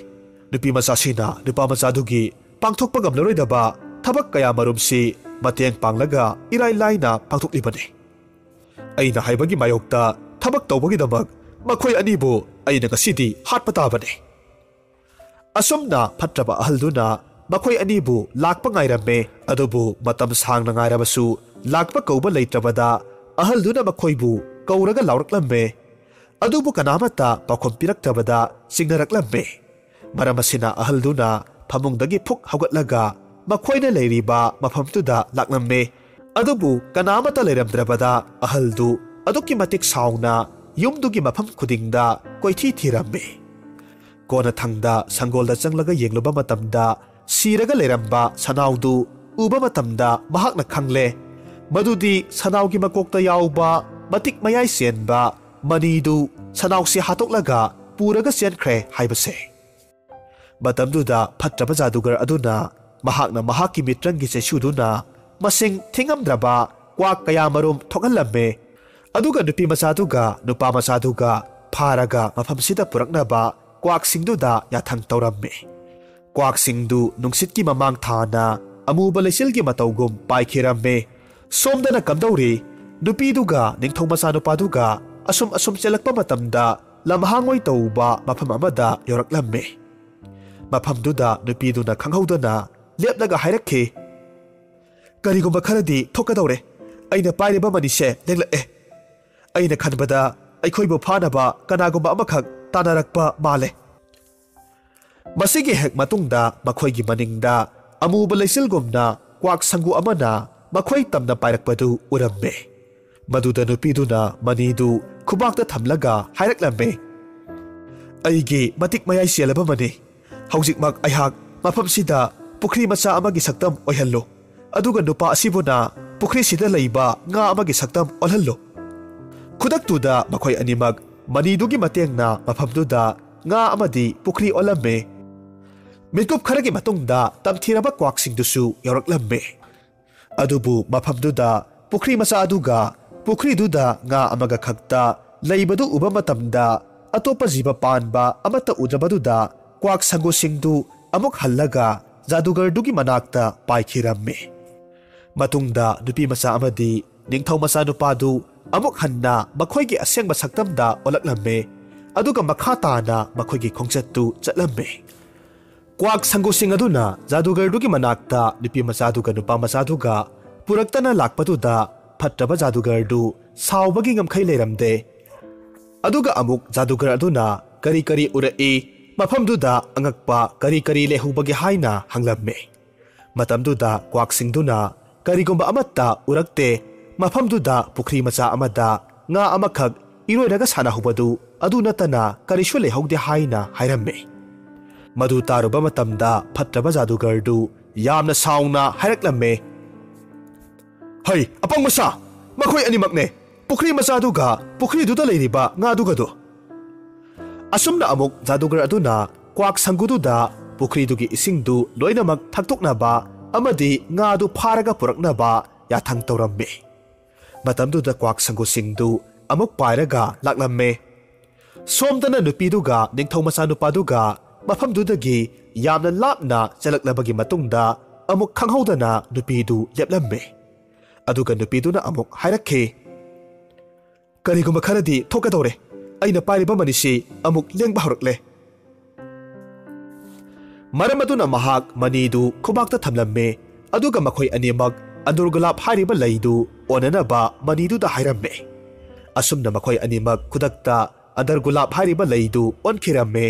ꯅꯨꯄꯤ ꯃꯆꯥꯁꯤꯅ ꯅꯨꯄꯥ ꯃꯆꯥꯗꯨꯒꯤ ꯄꯥꯡꯊꯣꯛꯄ ꯉꯝꯂꯔꯣꯏꯗꯕ ꯊꯕꯛ ꯀꯌꯥ ꯃꯔꯨꯝꯁꯤ ꯃꯇꯦꯡ ꯄꯥꯡꯂꯒ ꯏꯔꯥꯏ ꯂꯥꯏꯅ ꯄꯥꯡꯊꯣꯛꯂꯤꯕꯅꯤ꯫ ꯑꯩꯅ ꯍꯥꯏꯕꯒꯤ ꯃꯥꯌꯣꯛꯇ ꯊꯕꯛ ꯇꯧꯕꯒꯤꯗꯃꯛ ꯃꯈꯣꯏ ꯑꯅꯤꯕꯨ ꯑꯩꯅ ꯉꯁꯤꯗꯤ ꯍꯥꯠꯄ ꯇꯥꯕꯅꯤ"꯫ ꯑꯁꯨꯝꯅ ꯐꯠꯇ꯭ꯔꯕ ꯑꯍꯜꯗꯨꯅ ꯃꯈꯣꯏ ꯑꯅꯤꯕꯨ ꯂꯥꯛꯄ ꯉꯥꯏꯔꯝꯃꯦ꯫ ꯑꯗꯨꯕꯨ ꯃꯇꯝ ꯁꯥꯡꯅ ꯉꯥꯏꯔꯕꯁꯨ ꯂꯥꯛꯄ ꯀꯧꯕ ꯂꯩꯇ꯭ꯔꯕꯗ ꯑꯍꯜꯗꯨꯅ ꯃꯈꯣꯏꯕꯨ ꯀꯧꯔꯒ ꯂꯥꯎꯔꯛꯂꯝꯃꯦ꯫ ꯑꯗꯨꯕꯨ ꯀꯅꯥꯃꯠꯇ ꯄꯥꯎꯈꯨꯝ ꯄꯤꯔꯛꯇ꯭ꯔꯕꯗ ꯆꯤꯡꯅꯔꯛꯂꯝꯃꯦ꯫ ꯃꯔꯝ ꯑꯁꯤꯅ ꯑꯍꯜꯗꯨꯅ ꯐꯃꯨꯡꯗꯒꯤ ꯐꯨꯛ ꯍꯧꯒꯠꯂꯒ ꯃꯈꯣꯏꯅ ꯂꯩꯔꯤꯕ ꯃꯐꯝꯗꯨꯗ ꯂꯥꯛꯂꯝꯃꯦ꯫ ꯑꯗꯨꯕꯨ ꯀꯅꯥꯃꯠꯇ ꯂꯩꯔꯝꯗ꯭ꯔꯕꯗ ꯑꯍꯜꯗꯨ ꯑꯗꯨꯛꯀꯤ ꯃꯇꯤꯛ ꯁꯥꯎꯅ ꯌꯨꯝꯗꯨꯒꯤ ꯃꯐꯝ ꯈꯨꯗꯤꯡꯗ ꯀꯣꯏꯊꯤ ꯊꯤꯔꯝꯃꯤ꯫ ꯀꯣꯟꯅꯊꯪꯗ ꯁꯪꯒꯣꯜꯗ ꯆꯪꯂꯒ ꯌꯦꯡꯂꯨꯕ ꯃꯇꯝꯗ ꯁꯤꯔꯒ ꯂꯩꯔꯝꯕ ꯁꯅꯥꯎꯗꯨ ꯎꯕ ꯃꯇꯝꯗ ꯃꯍꯥꯛꯅ ꯈꯪꯂꯦ, ꯃꯗꯨꯗꯤ ꯁꯅꯥꯎꯒꯤ ꯃꯀꯣꯛꯇ ꯌꯥꯎꯕ ꯃꯇꯤꯛ ꯃꯌꯥꯏ ꯆꯦꯟꯕ ꯃꯅꯤꯗꯨ ꯁꯅꯥꯎꯁꯤ ꯍꯥꯠꯇꯣꯛꯂꯒ ꯄꯨꯔꯒ ꯆꯦꯟꯈ꯭ꯔꯦ ꯍꯥꯏꯕꯁꯦ꯫ ꯃꯇꯝꯗꯨꯗ ꯐꯠꯇ꯭ꯔꯕ ꯖꯥꯗꯨꯒꯔ ꯑꯗꯨꯅ ꯃꯍꯥꯛꯅ ꯃꯍꯥꯛꯀꯤ ꯃꯤꯇ꯭ꯔꯪꯒꯤ ꯆꯩꯁꯨꯗꯨꯅ ꯃꯁꯤꯡ ꯊꯤꯉꯝꯗ꯭ꯔꯕ ꯀ꯭ꯋꯥꯛ ꯀꯌꯥ ꯃꯔꯨꯝ ꯊꯣꯛꯍꯜꯂꯝꯃꯦ꯫ ꯑꯗꯨꯒ ꯅꯨꯄꯤ ꯃꯆꯥꯗꯨꯒ ꯅꯨꯄꯥ ꯃꯆꯥꯗꯨꯒ ꯐꯥꯔꯒ ꯃꯐꯝꯁꯤꯗ ꯄꯨꯔꯛꯅꯕ ꯀ꯭ꯋꯥꯛꯁꯤꯡꯗꯨꯗ ꯌꯥꯊꯪ ꯇꯧꯔꯝꯃꯤ꯫ ꯀ꯭ꯋꯥꯛꯁꯤꯡꯗꯨ ꯅꯨꯡꯁꯤꯠꯀꯤ ꯃꯃꯥꯡ ꯊꯥꯅ ꯑꯃꯨꯕ ꯂꯩꯆꯤꯜꯒꯤ ꯃꯇꯧꯒꯨꯝ ꯄꯥꯏꯈꯤꯔꯝꯃꯤ꯫ ꯁꯣꯝꯗꯅ ꯀꯝꯗꯧꯔꯤ? ꯅꯨꯄꯤꯗꯨꯒ ꯅꯤꯡꯊꯧ ꯃꯆꯥꯅꯨꯄꯥꯗꯨꯒ ꯑꯁꯨꯝ ꯑꯁꯨꯝ ꯆꯦꯜꯂꯛꯄ ꯃꯇꯝꯗ ꯂꯝꯍꯥꯡꯑꯣꯏ ꯇꯧꯕ ꯃꯐꯝ ꯑꯃꯗ ꯌꯧꯔꯛꯂꯝꯃꯤ꯫ ꯃꯐꯝꯗꯨꯗ ꯅꯨꯄꯤꯗꯨꯅ ꯈꯪꯍꯧꯗꯅ ꯂꯦꯞꯂꯒ ꯍꯥꯏꯔꯛꯈꯤ, "ꯀꯔꯤꯒꯨꯝꯕ ꯈꯔꯗꯤ ꯊꯣꯛꯀꯗꯧꯔꯦ꯫ ꯑꯩꯅ ꯄꯥꯏꯔꯤꯕ ꯃꯅꯤꯁꯦ ꯂꯦꯡꯂꯛꯑꯦ꯫ ꯑꯩꯅ ꯈꯟꯕꯗ ꯑꯩꯈꯣꯏꯕꯨ ꯐꯥꯅꯕ ꯀꯅꯥꯒꯨꯝꯕ ꯑꯃꯈꯛ ꯇꯥꯟꯅꯔꯛꯄ ꯃꯥꯜꯂꯦ"꯫ ꯃꯁꯤꯒꯤ ꯍꯦꯛ ꯃꯇꯨꯡꯗ ꯃꯈꯣꯏꯒꯤ ꯃꯅꯤꯡꯗ ꯑꯃꯨꯕ ꯂꯩꯆꯤꯜꯒꯨꯝꯅ ꯀ꯭ꯋꯥꯛ ꯁꯪꯒꯨ ꯑꯃꯅ ꯃꯈꯣꯏ ꯇꯝꯅ ꯄꯥꯏꯔꯛꯄꯗꯨ ꯎꯔꯝꯃꯦ꯫ ꯃꯗꯨꯗ ꯅꯨꯄꯤꯗꯨꯅ ꯃꯅꯤꯗꯨ ꯈꯨꯕꯥꯛꯇ ꯊꯝꯂꯒ ꯍꯥꯏꯔꯛꯂꯝꯃꯦ, "ꯑꯩꯒꯤ ꯃꯇꯤꯛ ꯃꯌꯥꯏ ꯆꯦꯜꯂꯕ ꯃꯅꯤ, ꯍꯧꯖꯤꯛꯃꯛ ꯑꯩꯍꯥꯛ ꯃꯐꯝꯁꯤꯗ ꯄꯨꯈ꯭ꯔꯤ ꯃꯆꯥ ꯑꯃꯒꯤ ꯁꯛꯇꯝ ꯑꯣꯏꯍꯜꯂꯨ, ꯑꯗꯨꯒ ꯅꯨꯄꯥ ꯑꯁꯤꯕꯨꯅ ꯄꯨꯈ꯭ꯔꯤꯁꯤꯗ ꯂꯩꯕ ꯉꯥ ꯑꯃꯒꯤ ꯁꯛꯇꯝ ꯑꯣꯜꯍꯜꯂꯨ"꯫ ꯈꯨꯗꯛꯇꯨꯗ ꯃꯈꯣꯏ ꯑꯅꯤꯃꯛ ꯃꯅꯤꯗꯨꯒꯤ ꯃꯇꯦꯡꯅ ꯃꯐꯝꯗꯨꯗ ꯉꯥ ꯑꯃꯗꯤ ꯄꯨꯈ꯭ꯔꯤ ꯑꯣꯜꯂꯝꯃꯤ꯫ ꯃꯤꯠꯀꯨꯞ ꯈꯔꯒꯤ ꯃꯇꯨꯡꯗ ꯇꯝꯊꯤꯔꯕ ꯀ꯭ꯋꯥꯛꯁꯤꯡꯗꯨꯁꯨ ꯌꯧꯔꯛꯂꯝꯃꯤ꯫ ꯑꯗꯨꯕꯨ ꯃꯐꯝꯗꯨꯗ ꯄꯨꯈ꯭ꯔꯤ ꯃꯆꯥ ꯑꯗꯨꯒ ꯄꯨꯈ꯭ꯔꯤꯗꯨꯗ ꯉꯥ ꯑꯃꯒ ꯈꯛꯇ ꯂꯩꯕꯗꯨ ꯎꯕ ꯃꯇꯝꯗ, ꯑꯇꯣꯞꯄ ꯖꯤꯕ ꯄꯥꯟꯕ ꯑꯃꯠꯇ ꯎꯗ꯭ꯔꯕꯗꯨꯗ, ꯀ꯭ꯋꯥꯛ ꯁꯪꯒꯨꯁꯤꯡꯗꯨ ꯑꯃꯨꯛ ꯍꯜꯂꯒ ꯖꯥꯗꯨꯒꯔꯗꯨꯒꯤ ꯃꯅꯥꯛꯇ ꯄꯥꯏꯈꯤꯔꯝꯃꯤ꯫ ꯃꯇꯨꯡꯗ ꯅꯨꯄꯤ ꯃꯆꯥ ꯑꯃꯗꯤ ꯅꯤꯡꯊꯧ ꯃꯆꯥꯅꯨꯄꯥꯗꯨ ꯑꯃꯨꯛ ꯍꯟꯅ ꯃꯈꯣꯏꯒꯤ ꯑꯁꯦꯡꯕ ꯁꯛꯇꯝꯗ ꯑꯣꯜꯂꯛꯂꯝꯃꯤ, ꯑꯗꯨꯒ ꯃꯈꯥ ꯇꯥꯅ ꯃꯈꯣꯏꯒꯤ ꯈꯣꯡꯆꯠꯇꯨ ꯆꯠꯂꯝꯃꯤ꯫ ꯀ꯭ꯋꯥꯛ ꯁꯪꯒꯨꯁꯤꯡ ꯑꯗꯨꯅ ꯖꯥꯗꯨꯒꯔꯗꯨꯒꯤ ꯃꯅꯥꯛꯇ ꯅꯨꯄꯤ ꯃꯆꯥꯗꯨꯒ ꯅꯨꯄꯥ ꯃꯆꯥꯗꯨꯒ ꯄꯨꯔꯛꯇꯅ ꯂꯥꯛꯄꯗꯨꯗ, ꯐꯠꯇ꯭ꯔꯕ ꯖꯥꯗꯨꯒꯔꯗꯨ ꯁꯥꯎꯕꯒꯤ ꯉꯝꯈꯩ ꯂꯩꯔꯝꯗꯦ꯫ ꯑꯗꯨꯒ ꯑꯃꯨꯛ ꯖꯥꯗꯨꯒꯔ ꯑꯗꯨꯅ ꯀꯔꯤ ꯀꯔꯤ ꯎꯔꯛꯏ, ꯃꯐꯝꯗꯨꯗ ꯑꯉꯛꯄ ꯀꯔꯤ ꯀꯔꯤ ꯂꯩꯍꯧꯕꯒꯦ ꯍꯥꯏꯅ ꯍꯪꯂꯝꯃꯤ꯫ ꯃꯇꯝꯗꯨꯗ ꯀ꯭ꯋꯥꯛꯁꯤꯡꯗꯨꯅ ꯀꯔꯤꯒꯨꯝꯕ ꯑꯃꯠꯇ ꯎꯔꯛꯇꯦ, ꯃꯐꯝꯗꯨꯗ ꯄꯨꯈ꯭ꯔꯤ ꯃꯆꯥ ꯑꯃꯗ ꯉꯥ ꯑꯃꯈꯛ ꯏꯔꯣꯏꯔꯒ ꯁꯥꯟꯅꯍꯧꯕꯗꯨ ꯑꯗꯨ ꯅꯠꯇꯅ ꯀꯔꯤꯁꯨ ꯂꯩꯍꯧꯗꯦ ꯍꯥꯏꯅ ꯍꯥꯏꯔꯝꯃꯤ꯫ ꯃꯗꯨ ꯇꯥꯔꯨꯕ ꯃꯇꯝꯗ ꯐꯠꯇ꯭ꯔꯕ ꯖꯥꯗꯨꯒꯔꯗꯨ ꯌꯥꯝꯅ ꯁꯥꯎꯅ ꯍꯥꯏꯔꯛꯂꯝꯃꯤ, "ꯍꯩ, ꯑꯄꯪꯕ ꯁꯥ! ꯃꯈꯣꯏ ꯑꯅꯤꯃꯛꯅꯦ, ꯄꯨꯈ꯭ꯔꯤ ꯃꯆꯥꯗꯨꯒ ꯄꯨꯈ꯭ꯔꯤꯗꯨꯗ ꯂꯩꯔꯤꯕ ꯉꯥꯗꯨꯒꯗꯨ!" ꯑꯁꯨꯝꯅ ꯑꯃꯨꯛ ꯖꯥꯗꯨꯒꯔ ꯑꯗꯨꯅ ꯀ꯭ꯋꯥꯛ ꯁꯪꯒꯨꯗꯨꯗ ꯄꯨꯈ꯭ꯔꯤꯗꯨꯒꯤ ꯏꯁꯤꯡꯗꯨ ꯂꯣꯏꯅꯃꯛ ꯊꯛꯇꯣꯛꯅꯕ ꯑꯃꯗꯤ ꯉꯥꯗꯨ ꯐꯥꯔꯒ ꯄꯨꯔꯛꯅꯕ ꯌꯥꯊꯪ ꯇꯧꯔꯝꯃꯤ꯫ ꯃꯇꯝꯗꯨꯗ ꯀ꯭ꯋꯥꯛ ꯁꯪꯒꯨꯁꯤꯡꯗꯨ ꯑꯃꯨꯛ ꯄꯥꯏꯔꯒ ꯂꯥꯛꯂꯝꯃꯤ꯫ ꯁꯣꯝꯗꯅ ꯅꯨꯄꯤꯗꯨꯒ ꯅꯤꯡꯊꯧ ꯃꯆꯥꯅꯨꯄꯥꯗꯨꯒ ꯃꯐꯝꯗꯨꯗꯒꯤ ꯌꯥꯝꯅ ꯂꯥꯞꯅ ꯆꯦꯜꯂꯛꯂꯕꯒꯤ ꯃꯇꯨꯡꯗ, ꯑꯃꯨꯛ ꯈꯪꯍꯧꯗꯅ ꯅꯨꯄꯤꯗꯨ ꯂꯦꯞꯂꯝꯃꯤ꯫ ꯑꯗꯨꯒ ꯅꯨꯄꯤꯗꯨꯅ ꯑꯃꯨꯛ ꯍꯥꯏꯔꯛꯈꯤ, "ꯀꯔꯤꯒꯨꯝꯕ ꯈꯔꯗꯤ ꯊꯣꯛꯀꯗꯧꯔꯦ꯫ ꯑꯩꯅ ꯄꯥꯏꯔꯤꯕ ꯃꯅꯤꯁꯤ ꯑꯃꯨꯛ ꯂꯦꯡꯕ ꯍꯧꯔꯛꯂꯦ꯫" ꯃꯔꯝ ꯑꯗꯨꯅ ꯃꯍꯥꯛ ꯃꯅꯤꯗꯨ ꯈꯨꯕꯥꯛꯇ ꯊꯝꯂꯝꯃꯤ, ꯑꯗꯨꯒ ꯃꯈꯣꯏ ꯑꯅꯤꯃꯛ ꯑꯟꯗꯨꯔ ꯒꯨꯂꯥꯞ ꯍꯥꯏꯔꯤꯕ ꯂꯩꯗꯨ ꯑꯣꯟꯅꯅꯕ ꯃꯅꯤꯗꯨꯗ ꯍꯥꯏꯔꯝꯃꯤ꯫ ꯑꯁꯨꯝꯅ ꯃꯈꯣꯏ ꯑꯅꯤꯃꯛ ꯈꯨꯗꯛꯇ ꯑꯟꯗꯔ ꯒꯨꯂꯥꯞ ꯍꯥꯏꯔꯤꯕ ꯂꯩꯗꯨ ꯑꯣꯟꯈꯤꯔꯝꯃꯤ꯫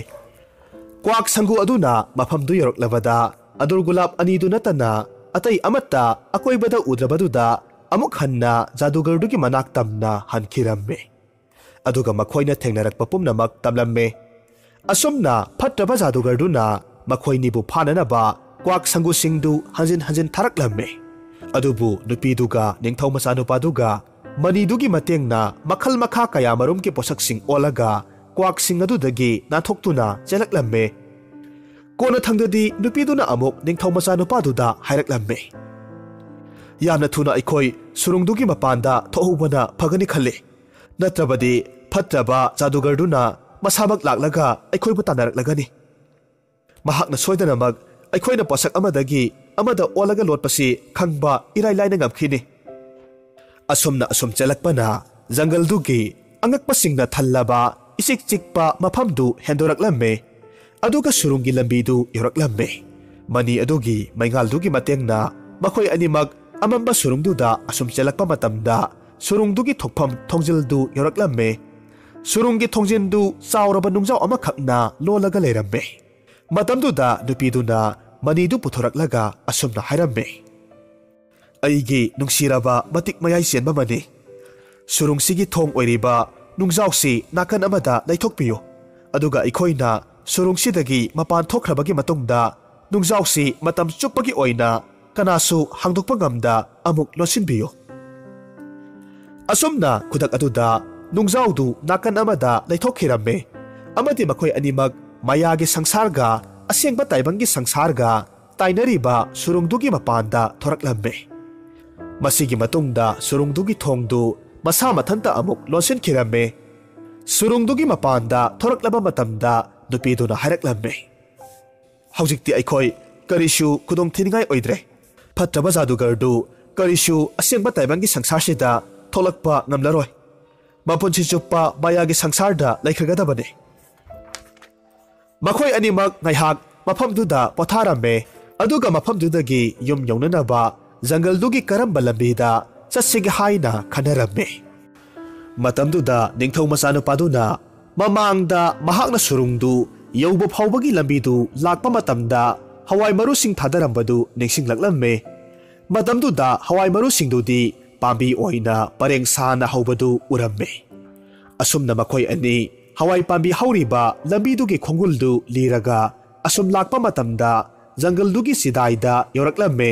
ꯀ꯭ꯋꯥꯛ ꯁꯪꯒꯨ ꯑꯗꯨꯅ ꯃꯐꯝꯗꯨ ꯌꯧꯔꯛꯂꯕꯗ, ꯑꯟꯗꯨꯔ ꯒꯨꯂꯥꯞ ꯑꯅꯤꯗꯨ ꯅꯠꯇꯅ ꯑꯇꯩ ꯑꯃꯠꯇ ꯑꯀꯣꯏꯕꯗ ꯎꯗ꯭ꯔꯕꯗꯨꯗ, ꯑꯃꯨꯛ ꯍꯟꯅ ꯖꯥꯗꯨꯒꯔꯗꯨꯒꯤ ꯃꯅꯥꯛ ꯇꯝꯅ ꯍꯟꯈꯤꯔꯝꯃꯤ꯫ ꯑꯗꯨꯒ ꯃꯈꯣꯏꯅ ꯊꯦꯡꯅꯔꯛꯄ ꯄꯨꯝꯅꯃꯛ ꯇꯝꯂꯝꯃꯤ꯫ ꯑꯁꯨꯝꯅ ꯐꯠꯇ꯭ꯔꯕ ꯖꯥꯗꯨꯒꯔꯗꯨꯅ ꯃꯈꯣꯏꯅꯤꯕꯨ ꯐꯥꯅꯅꯕ ꯀ꯭ꯋꯥꯛ ꯁꯪꯒꯨꯁꯤꯡꯗꯨ ꯍꯟꯖꯤꯟ ꯍꯟꯖꯤꯟ ꯊꯥꯔꯛꯂꯝꯃꯤ꯫ ꯑꯗꯨꯕꯨ ꯅꯨꯄꯤꯗꯨꯒ ꯅꯤꯡꯊꯧ ꯃꯆꯥꯅꯨꯄꯥꯗꯨꯒ ꯃꯅꯤꯗꯨꯒꯤ ꯃꯇꯦꯡꯅ ꯃꯈꯜ ꯃꯈꯥ ꯀꯌꯥꯃꯔꯨꯝꯒꯤ ꯄꯣꯠꯁꯛꯁꯤꯡ ꯑꯣꯜꯂꯒ ꯀ꯭ꯋꯥꯛꯁꯤꯡ ꯑꯗꯨꯗꯒꯤ ꯅꯥꯟꯊꯣꯛꯇꯨꯅ ꯆꯦꯜꯂꯛꯂꯝꯃꯦ꯫ ꯀꯣꯟꯅꯊꯪꯗꯗꯤ ꯅꯨꯄꯤꯗꯨꯅ ꯑꯃꯨꯛ ꯅꯤꯡꯊꯧ ꯃꯆꯥꯅꯨꯄꯥꯗꯨꯗ ꯍꯥꯏꯔꯛꯂꯝꯃꯦ, "ꯌꯥꯝꯅ ꯊꯨꯅ ꯑꯩꯈꯣꯏ ꯁꯨꯔꯨꯡꯗꯨꯒꯤ ꯃꯄꯥꯟꯗ ꯊꯣꯛꯍꯧꯕꯅ ꯐꯒꯅꯤ ꯈꯜꯂꯤ꯫ ꯅꯠꯇ꯭ꯔꯕꯗꯤ ꯐꯠꯇ꯭ꯔꯕ ꯖꯥꯗꯨꯒꯔꯗꯨꯅ ꯃꯁꯥꯃꯛ ꯂꯥꯛꯂꯒ ꯑꯩꯈꯣꯏꯕꯨ ꯇꯥꯟꯅꯔꯛꯂꯒꯅꯤ꯫ ꯃꯍꯥꯛꯅ ꯁꯣꯏꯗꯅꯃꯛ ꯑꯩꯈꯣꯏꯅ ꯄꯣꯠꯁꯛ ꯑꯃꯗꯒꯤ ꯑꯃꯗ ꯑꯣꯜꯂꯒ ꯂꯣꯠꯄꯁꯤ ꯈꯪꯕ ꯏꯔꯥꯏ ꯂꯥꯏꯅ ꯉꯝꯈꯤꯅꯤ꯫" ꯑꯁꯨꯝꯅ ꯑꯁꯨꯝ ꯆꯦꯜꯂꯛꯄꯅ ꯖꯪꯒꯜꯗꯨꯒꯤ ꯑꯉꯛꯄꯁꯤꯡꯅ ꯊꯜꯂꯕ ꯏꯆꯤꯛ ꯆꯤꯛꯄ ꯃꯐꯝꯗꯨ ꯍꯦꯟꯗꯣꯔꯛꯂꯝꯃꯦ꯫ ꯑꯗꯨꯒ ꯁꯨꯔꯨꯡꯒꯤ ꯂꯝꯕꯤꯗꯨ ꯌꯧꯔꯛꯂꯝꯃꯦ꯫ ꯃꯅꯤ ꯑꯗꯨꯒꯤ ꯃꯩꯉꯥꯜꯗꯨꯒꯤ ꯃꯇꯦꯡꯅ ꯃꯈꯣꯏ ꯑꯅꯤꯃꯛ ꯑꯃꯝꯕ ꯁꯨꯔꯨꯡꯗꯨꯗ ꯑꯁꯨꯝ ꯆꯦꯜꯂꯛꯄ ꯃꯇꯝꯗ ꯁꯨꯔꯨꯡꯗꯨꯒꯤ ꯊꯣꯛꯐꯝ ꯊꯣꯡꯖꯤꯜꯗꯨ ꯌꯧꯔꯛꯂꯝꯃꯦ꯫ ꯁꯨꯔꯨꯡꯒꯤ ꯊꯣꯡꯖꯤꯟꯗꯨ ꯆꯥꯎꯔꯕ ꯅꯨꯡꯖꯥꯎ ꯑꯃꯈꯛꯅ ꯂꯣꯜꯂꯒ ꯂꯩꯔꯝꯃꯦ꯫ ꯃꯇꯝꯗꯨꯗ ꯅꯨꯄꯤꯗꯨꯅ ꯃꯅꯤꯗꯨ ꯄꯨꯊꯣꯔꯛꯂꯒ ꯑꯁꯨꯝꯅ ꯍꯥꯏꯔꯝꯃꯤ, "ꯑꯩꯒꯤ ꯅꯨꯡꯁꯤꯔꯕ ꯃꯇꯤꯛ ꯃꯌꯥꯏ ꯆꯦꯟꯕ ꯃꯅꯤ, ꯁꯨꯔꯨꯡꯁꯤꯒꯤ ꯊꯣꯡ ꯑꯣꯏꯔꯤꯕ ꯅꯨꯡꯖꯥꯎꯁꯤ ꯅꯥꯀꯟ ꯑꯃꯗ ꯂꯩꯊꯣꯛꯄꯤꯌꯨ꯫ ꯑꯗꯨꯒ ꯑꯩꯈꯣꯏꯅ ꯁꯨꯔꯨꯡꯁꯤꯗꯒꯤ ꯃꯄꯥꯟ ꯊꯣꯛꯈ꯭ꯔꯕꯒꯤ ꯃꯇꯨꯡꯗ ꯅꯨꯡꯖꯥꯎꯁꯤ ꯃꯇꯝ ꯆꯨꯞꯄꯒꯤ ꯑꯣꯏꯅ ꯀꯅꯥꯁꯨ ꯍꯥꯡꯗꯣꯛꯄ ꯉꯝꯗ ꯑꯃꯨꯛ ꯂꯣꯟꯁꯤꯟꯕꯤꯌꯨ꯫" ꯑꯁꯨꯝꯅ ꯈꯨꯗꯛ ꯑꯗꯨꯗ ꯅꯨꯡꯖꯥꯎꯗꯨ ꯅꯥꯀꯟ ꯑꯃꯗ ꯂꯩꯊꯣꯛꯈꯤꯔꯝꯃꯦ, ꯑꯃꯗꯤ ꯃꯈꯣꯏ ꯑꯅꯤꯃꯛ ꯃꯌꯥꯒꯤ ꯁꯪꯁꯥꯔꯒ ꯑꯁꯦꯡꯕ ꯇꯥꯏꯕꯪꯒꯤ ꯁꯪꯁꯥꯔꯒ ꯇꯥꯏꯅꯔꯤꯕ ꯁꯨꯔꯨꯡꯗꯨꯒꯤ ꯃꯄꯥꯟꯗ ꯊꯣꯔꯛꯂꯝꯃꯦ꯫ ꯃꯁꯤꯒꯤ ꯃꯇꯨꯡꯗ ꯁꯨꯔꯨꯡꯗꯨꯒꯤ ꯊꯣꯡꯗꯨ ꯃꯁꯥ ꯃꯊꯟꯇ ꯑꯃꯨꯛ ꯂꯣꯟꯁꯤꯟꯈꯤꯔꯝꯃꯦ꯫ ꯁꯨꯔꯨꯡꯗꯨꯒꯤ ꯃꯄꯥꯟꯗ ꯊꯣꯔꯛꯂꯕ ꯃꯇꯝꯗ ꯅꯨꯄꯤꯗꯨꯅ ꯍꯥꯏꯔꯛꯂꯝꯃꯦ, "ꯍꯧꯖꯤꯛꯇꯤ ꯑꯩꯈꯣꯏ ꯀꯔꯤꯁꯨ ꯈꯨꯗꯣꯡ ꯊꯤꯅꯤꯡꯉꯥꯏ ꯑꯣꯏꯗ꯭ꯔꯦ꯫ ꯐꯠꯇ꯭ꯔꯕ ꯖꯥꯗꯨꯒꯔꯗꯨ ꯀꯔꯤꯁꯨ ꯑꯁꯦꯡꯕ ꯇꯥꯏꯕꯪꯒꯤ ꯁꯪꯁꯥꯔꯁꯤꯗ ꯊꯣꯛꯂꯛꯄ ꯉꯝꯂꯔꯣꯏ꯫ ꯃꯄꯨꯟꯁꯤ ꯆꯨꯞꯄ ꯃꯌꯥꯒꯤ ꯁꯪꯁꯥꯔꯗ ꯂꯩꯈ꯭ꯔꯒꯗꯕꯅꯤ꯫" ꯃꯈꯣꯏ ꯑꯅꯤꯃꯛ ꯉꯥꯏꯍꯥꯛ ꯃꯐꯝꯗꯨꯗ ꯄꯣꯊꯥꯔꯝꯃꯦ, ꯑꯗꯨꯒ ꯃꯐꯝꯗꯨꯗꯒꯤ ꯌꯨꯝ ꯌꯧꯅꯅꯕ ꯖꯪꯒꯜꯗꯨꯒꯤ ꯀꯔꯝꯕ ꯂꯝꯕꯤꯗ ꯆꯠꯁꯤꯒꯦ ꯍꯥꯏꯅ ꯈꯟꯅꯔꯝꯃꯤ꯫ ꯃꯇꯝꯗꯨꯗ ꯅꯤꯡꯊꯧ ꯃꯆꯥꯅꯨꯄꯥꯗꯨꯅ ꯃꯃꯥꯡꯗ ꯃꯍꯥꯛꯅ ꯁꯨꯔꯨꯡꯗꯨ ꯌꯧꯕ ꯐꯥꯎꯕꯒꯤ ꯂꯝꯕꯤꯗꯨ ꯂꯥꯛꯄ ꯃꯇꯝꯗ ꯍꯋꯥꯏ ꯃꯔꯨꯁꯤꯡ ꯊꯥꯗꯔꯝꯕꯗꯨ ꯅꯤꯡꯁꯤꯡꯂꯛꯂꯝꯃꯤ꯫ ꯃꯇꯝꯗꯨꯗ ꯍꯋꯥꯏ ꯃꯔꯨꯁꯤꯡꯗꯨꯗꯤ ꯄꯥꯝꯕꯤ ꯑꯣꯏꯅ ꯄꯔꯦꯡ ꯁꯥꯅ ꯍꯧꯕꯗꯨ ꯎꯔꯝꯃꯤ꯫ ꯑꯁꯨꯝꯅ ꯃꯈꯣꯏ ꯑꯅꯤ ꯍꯋꯥꯏ ꯄꯥꯝꯕꯤ ꯍꯧꯔꯤꯕ ꯂꯝꯕꯤꯗꯨꯒꯤ ꯈꯣꯡꯒꯨꯜꯗꯨ ꯂꯤꯔꯒ ꯑꯁꯨꯝ ꯂꯥꯛꯄ ꯃꯇꯝꯗ ꯖꯪꯒꯜꯗꯨꯒꯤ ꯆꯤꯗꯥꯏꯗ ꯌꯧꯔꯛꯂꯝꯃꯤ꯫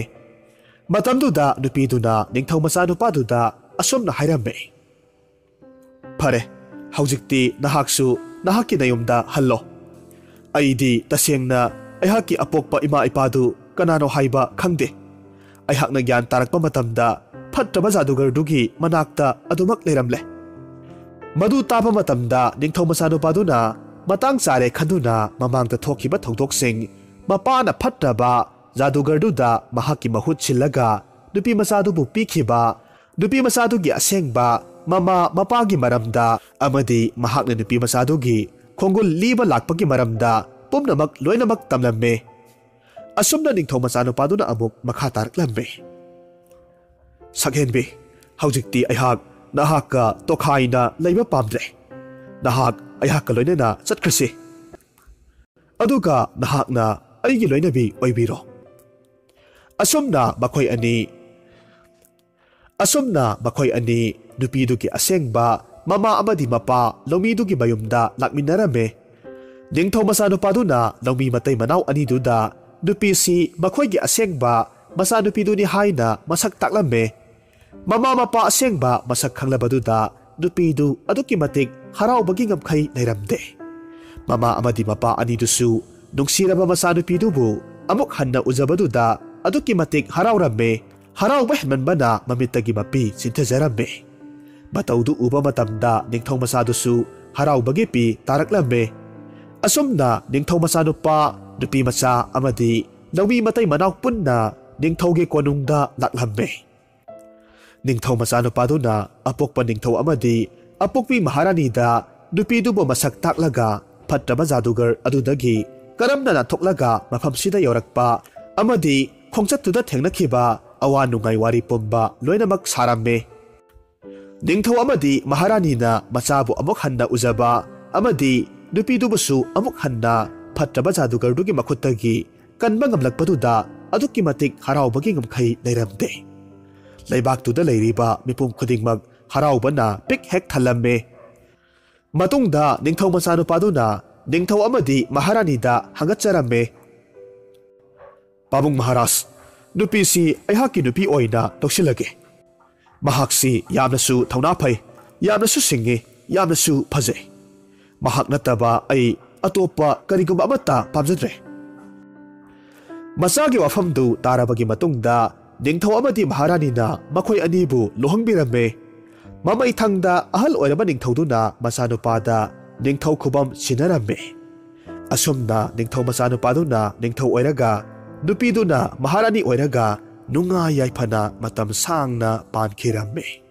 ꯃꯇꯝꯗꯨꯗ ꯅꯨꯄꯤꯗꯨꯅ ꯅꯤꯡꯊꯧ ꯃꯆꯥꯅꯨꯄꯥꯗꯨꯗ ꯑꯁꯨꯝꯅ ꯍꯥꯏꯔꯝꯃꯤ, "ꯐꯔꯦ, ꯍꯧꯖꯤꯛꯇꯤ ꯅꯍꯥꯛꯁꯨ ꯅꯍꯥꯛꯀꯤ ꯅꯌꯨꯝꯗ ꯍꯜꯂꯣ꯫ ꯑꯩꯗꯤ ꯇꯁꯦꯡꯅ ꯑꯩꯍꯥꯛꯀꯤ ꯑꯄꯣꯛꯄ ꯏꯃꯥ ꯏꯄꯥꯗꯨ ꯀꯅꯥꯅꯣ ꯍꯥꯏꯕ ꯈꯪꯗꯦ꯫ ꯑꯩꯍꯥꯛꯅ ꯒ꯭ꯌꯥꯟ ꯇꯥꯔꯛꯄ ꯃꯇꯝꯗ ꯐꯠꯇ꯭ꯔꯕ ꯖꯥꯗꯨꯒꯔꯗꯨꯒꯤ ꯃꯅꯥꯛꯇ ꯑꯗꯨꯃꯛ ꯂꯩꯔꯝꯂꯦ꯫" ꯃꯗꯨ ꯇꯥꯕ ꯃꯇꯝꯗ ꯅꯤꯡꯊꯧ ꯃꯆꯥꯅꯨꯄꯥꯗꯨꯅ ꯃꯇꯥꯡ ꯆꯥꯔꯦ ꯈꯟꯗꯨꯅ ꯃꯃꯥꯡꯗ ꯊꯣꯛꯈꯤꯕ ꯊꯧꯗꯣꯛꯁꯤꯡ, ꯃꯄꯥꯅ ꯐꯠꯇ꯭ꯔꯕ ꯖꯥꯗꯨꯒꯔꯗꯨꯗ ꯃꯍꯥꯛꯀꯤ ꯃꯍꯨꯠ ꯁꯤꯜꯂꯒ ꯅꯨꯄꯤ ꯃꯆꯥꯗꯨꯕꯨ ꯄꯤꯈꯤꯕ, ꯅꯨꯄꯤ ꯃꯆꯥꯗꯨꯒꯤ ꯑꯁꯦꯡꯕ ꯃꯃꯥ ꯃꯄꯥꯒꯤ ꯃꯔꯝꯗ ꯑꯃꯗꯤ ꯃꯍꯥꯛꯅ ꯅꯨꯄꯤ ꯃꯆꯥꯗꯨꯒꯤ ꯈꯣꯡꯒꯨꯜ ꯂꯤꯕ ꯂꯥꯛꯄꯒꯤ ꯃꯔꯝꯗ ꯄꯨꯝꯅꯃꯛ ꯂꯣꯏꯅꯃꯛ ꯇꯝꯂꯝꯃꯤ꯫ ꯑꯁꯨꯝꯅ ꯅꯤꯡꯊꯧ ꯃꯆꯥꯅꯨꯄꯥꯗꯨꯅ ꯑꯃꯨꯛ ꯃꯈꯥ ꯇꯥꯔꯛꯂꯝꯃꯤ, "ꯁꯛꯍꯦꯟꯕꯤ, ꯍꯧꯖꯤꯛꯇꯤ ꯑꯩꯍꯥꯛ ꯅꯍꯥꯛꯀ ꯇꯣꯈꯥꯏꯅ ꯂꯩꯕ ꯄꯥꯝꯗ꯭ꯔꯦ꯫ ꯅꯍꯥꯛ ꯑꯩꯍꯥꯛꯀ ꯂꯣꯏꯅꯅ ꯆꯠꯈ꯭ꯔꯁꯤ꯫ ꯑꯗꯨꯒ ꯅꯍꯥꯛꯅ ꯑꯩꯒꯤ ꯂꯣꯏꯅꯕꯤ ꯑꯣꯏꯕꯤꯔꯣ꯫" ꯑꯁꯨꯝꯅ ꯃꯈꯣꯏ ꯑꯅꯤ, ꯑꯁꯨꯝꯅ ꯃꯈꯣꯏ ꯑꯅꯤ ꯅꯨꯄꯤꯗꯨꯒꯤ ꯑꯁꯦꯡꯕ ꯃꯃꯥ ꯑꯃꯗꯤ ꯃꯄꯥ ꯂꯧꯃꯤꯗꯨꯒꯤ ꯃꯌꯨꯝꯗ ꯂꯥꯛꯃꯤꯟꯅꯔꯝꯃꯤ꯫ ꯅꯤꯡꯊꯧ ꯃꯆꯥꯅꯨꯄꯥꯗꯨꯅ ꯂꯧꯃꯤ ꯃꯇꯩ ꯃꯅꯥꯎ ꯑꯅꯤꯗꯨꯗ ꯅꯨꯄꯤꯁꯤ ꯃꯈꯣꯏꯒꯤ ꯑꯁꯦꯡꯕ ꯃꯆꯥꯅꯨꯄꯤꯗꯨꯅꯤ ꯍꯥꯏꯅ ꯃꯁꯛ ꯇꯥꯛꯂꯝꯃꯤ꯫ ꯃꯃꯥ ꯃꯄꯥ ꯑꯁꯦꯡꯕ ꯃꯁꯛ ꯈꯪꯂꯕꯗꯨꯗ ꯅꯨꯄꯤꯗꯨ ꯑꯗꯨꯛꯀꯤ ꯃꯇꯤꯛ ꯍꯔꯥꯎꯕꯒꯤ ꯉꯝꯈꯩ ꯂꯩꯔꯝꯗꯦ꯫ ꯃꯃꯥ ꯑꯃꯗꯤ ꯃꯄꯥ ꯑꯅꯤꯗꯨꯁꯨ ꯅꯨꯡꯁꯤꯔꯕ ꯃꯆꯥꯅꯨꯄꯤꯗꯨꯕꯨ ꯑꯃꯨꯛ ꯍꯟꯅ ꯎꯖꯕꯗꯨꯗ ꯑꯗꯨꯛꯀꯤ ꯃꯇꯤꯛ ꯍꯔꯥꯎꯔꯝꯃꯦ꯫ ꯍꯔꯥꯎꯕ ꯍꯦꯟꯃꯟꯕꯅ ꯃꯃꯤꯠꯇꯒꯤ ꯃꯄꯤ ꯆꯤꯟꯊꯖꯔꯝꯃꯦ꯫ ꯃꯇꯧꯗꯨ ꯎꯕ ꯃꯇꯝꯗ ꯅꯤꯡꯊꯧ ꯃꯆꯥꯗꯨꯁꯨ ꯍꯔꯥꯎꯕꯒꯤ ꯄꯤ ꯇꯥꯔꯛꯂꯝꯃꯦ꯫ ꯑꯁꯨꯝꯅ ꯅꯤꯡꯊꯧ ꯃꯆꯥꯅꯨꯄꯥ, ꯅꯨꯄꯤ ꯃꯆꯥ ꯑꯃꯗꯤ ꯂꯧꯃꯤ ꯃꯇꯩ ꯃꯅꯥꯎ ꯄꯨꯟꯅ ꯅꯤꯡꯊꯧꯒꯤ ꯀꯣꯅꯨꯡꯗ ꯂꯥꯛꯂꯝꯃꯦ꯫ ꯅꯤꯡꯊꯧ ꯃꯆꯥꯅꯨꯄꯥꯗꯨꯅ ꯑꯄꯣꯛꯄ ꯅꯤꯡꯊꯧ ꯑꯃꯗꯤ ꯑꯄꯣꯛꯄꯤ ꯃꯍꯥꯔꯥꯅꯤꯗ ꯅꯨꯄꯤꯗꯨꯕꯨ ꯃꯁꯛ ꯇꯥꯛꯂꯒ ꯐꯠꯇ꯭ꯔꯕ ꯖꯥꯗꯨꯒꯔ ꯑꯗꯨꯗꯒꯤ ꯀꯔꯝꯅ ꯅꯥꯟꯊꯣꯛꯂꯒ ꯃꯐꯝꯁꯤꯗ ꯌꯧꯔꯛꯄ ꯑꯃꯗꯤ ꯈꯣꯡꯆꯠꯇꯨꯗ ꯊꯦꯡꯅꯈꯤꯕ ꯑꯋꯥ ꯅꯨꯡꯉꯥꯏ ꯋꯥꯔꯤ ꯄꯨꯝꯕ ꯂꯣꯏꯅꯃꯛ ꯁꯥꯔꯝꯃꯤ꯫ ꯅꯤꯡꯊꯧ ꯑꯃꯗꯤ ꯃꯍꯥꯔꯥꯅꯤꯅ ꯃꯆꯥꯕꯨ ꯑꯃꯨꯛ ꯍꯟꯅ ꯎꯖꯕ ꯑꯃꯗꯤ ꯅꯨꯄꯤꯗꯨꯕꯨꯁꯨ ꯑꯃꯨꯛ ꯍꯟꯅ ꯐꯠꯇ꯭ꯔꯕ ꯖꯥꯗꯨꯒꯔꯗꯨꯒꯤ ꯃꯈꯨꯠꯇꯒꯤ ꯀꯟꯕ ꯉꯝꯂꯛꯄꯗꯨꯗ ꯑꯗꯨꯛꯀꯤ ꯃꯇꯤꯛ ꯍꯔꯥꯎꯕꯒꯤ ꯉꯝꯈꯩ ꯂꯩꯔꯝꯗꯦ꯫ ꯂꯩꯕꯥꯛꯇꯨꯗ ꯂꯩꯔꯤꯕ ꯃꯤꯄꯨꯝ ꯈꯨꯗꯤꯡꯃꯛ ꯍꯔꯥꯎꯕꯅ ꯄꯤꯛ ꯍꯦꯛ ꯊꯜꯂꯝꯃꯤ꯫ ꯃꯇꯨꯡꯗ ꯅꯤꯡꯊꯧ ꯃꯆꯥꯅꯨꯄꯥꯗꯨꯅ ꯅꯤꯡꯊꯧ ꯑꯃꯗꯤ ꯃꯍꯥꯔꯥꯅꯤꯗ ꯍꯪꯒꯠꯆꯔꯝꯃꯤ, "ꯄꯥꯕꯨꯡ ꯃꯍꯥꯔꯥꯖ, ꯅꯨꯄꯤꯁꯤ ꯑꯩꯍꯥꯛꯀꯤ ꯅꯨꯄꯤ ꯑꯣꯏꯅ ꯂꯧꯁꯤꯜꯂꯒꯦ꯫" ꯃꯍꯥꯛꯁꯤ ꯌꯥꯝꯅꯁꯨ ꯊꯧꯅꯥ ꯐꯩ, ꯌꯥꯝꯅꯁꯨ ꯁꯤꯡꯉꯤ, ꯌꯥꯝꯅꯁꯨ ꯐꯖꯩ꯫ ꯃꯍꯥꯛ ꯅꯠꯇꯕ ꯑꯩ ꯑꯇꯣꯞꯄ ꯀꯔꯤꯒꯨꯝꯕ ꯑꯃꯠꯇ ꯄꯥꯝꯖꯗ꯭ꯔꯦ꯫ ꯃꯆꯥꯒꯤ ꯋꯥꯐꯝꯗꯨ ꯇꯥꯔꯕꯒꯤ ꯃꯇꯨꯡꯗ ꯅꯤꯡꯊꯧ ꯑꯃꯗꯤ ꯃꯍꯥꯔꯥꯅꯤꯅ ꯃꯈꯣꯏ ꯑꯅꯤꯕꯨ ꯂꯨꯍꯣꯡꯕꯤꯔꯝꯃꯤ꯫ ꯃꯃꯩꯊꯪꯗ ꯑꯍꯜ ꯑꯣꯏꯔꯕ ꯅꯤꯡꯊꯧꯗꯨꯅ ꯃꯆꯥꯅꯨꯄꯥꯗ ꯅꯤꯡꯊꯧ ꯈꯨꯕꯝ ꯁꯤꯟꯅꯔꯝꯃꯤ꯫ ꯑꯁꯨꯝꯅ ꯅꯤꯡꯊꯧ ꯃꯆꯥꯅꯨꯄꯥꯗꯨꯅ ꯅꯤꯡꯊꯧ ꯑꯣꯏꯔꯒ, ꯅꯨꯄꯤꯗꯨꯅ ꯃꯍꯥꯔꯥꯅꯤ ꯑꯣꯏꯔꯒ ꯅꯨꯡꯉꯥꯏ ꯌꯥꯏꯐꯅ ꯃꯇꯝ ꯁꯥꯡꯅ ꯄꯥꯟꯈꯤꯔꯝꯃꯤ꯫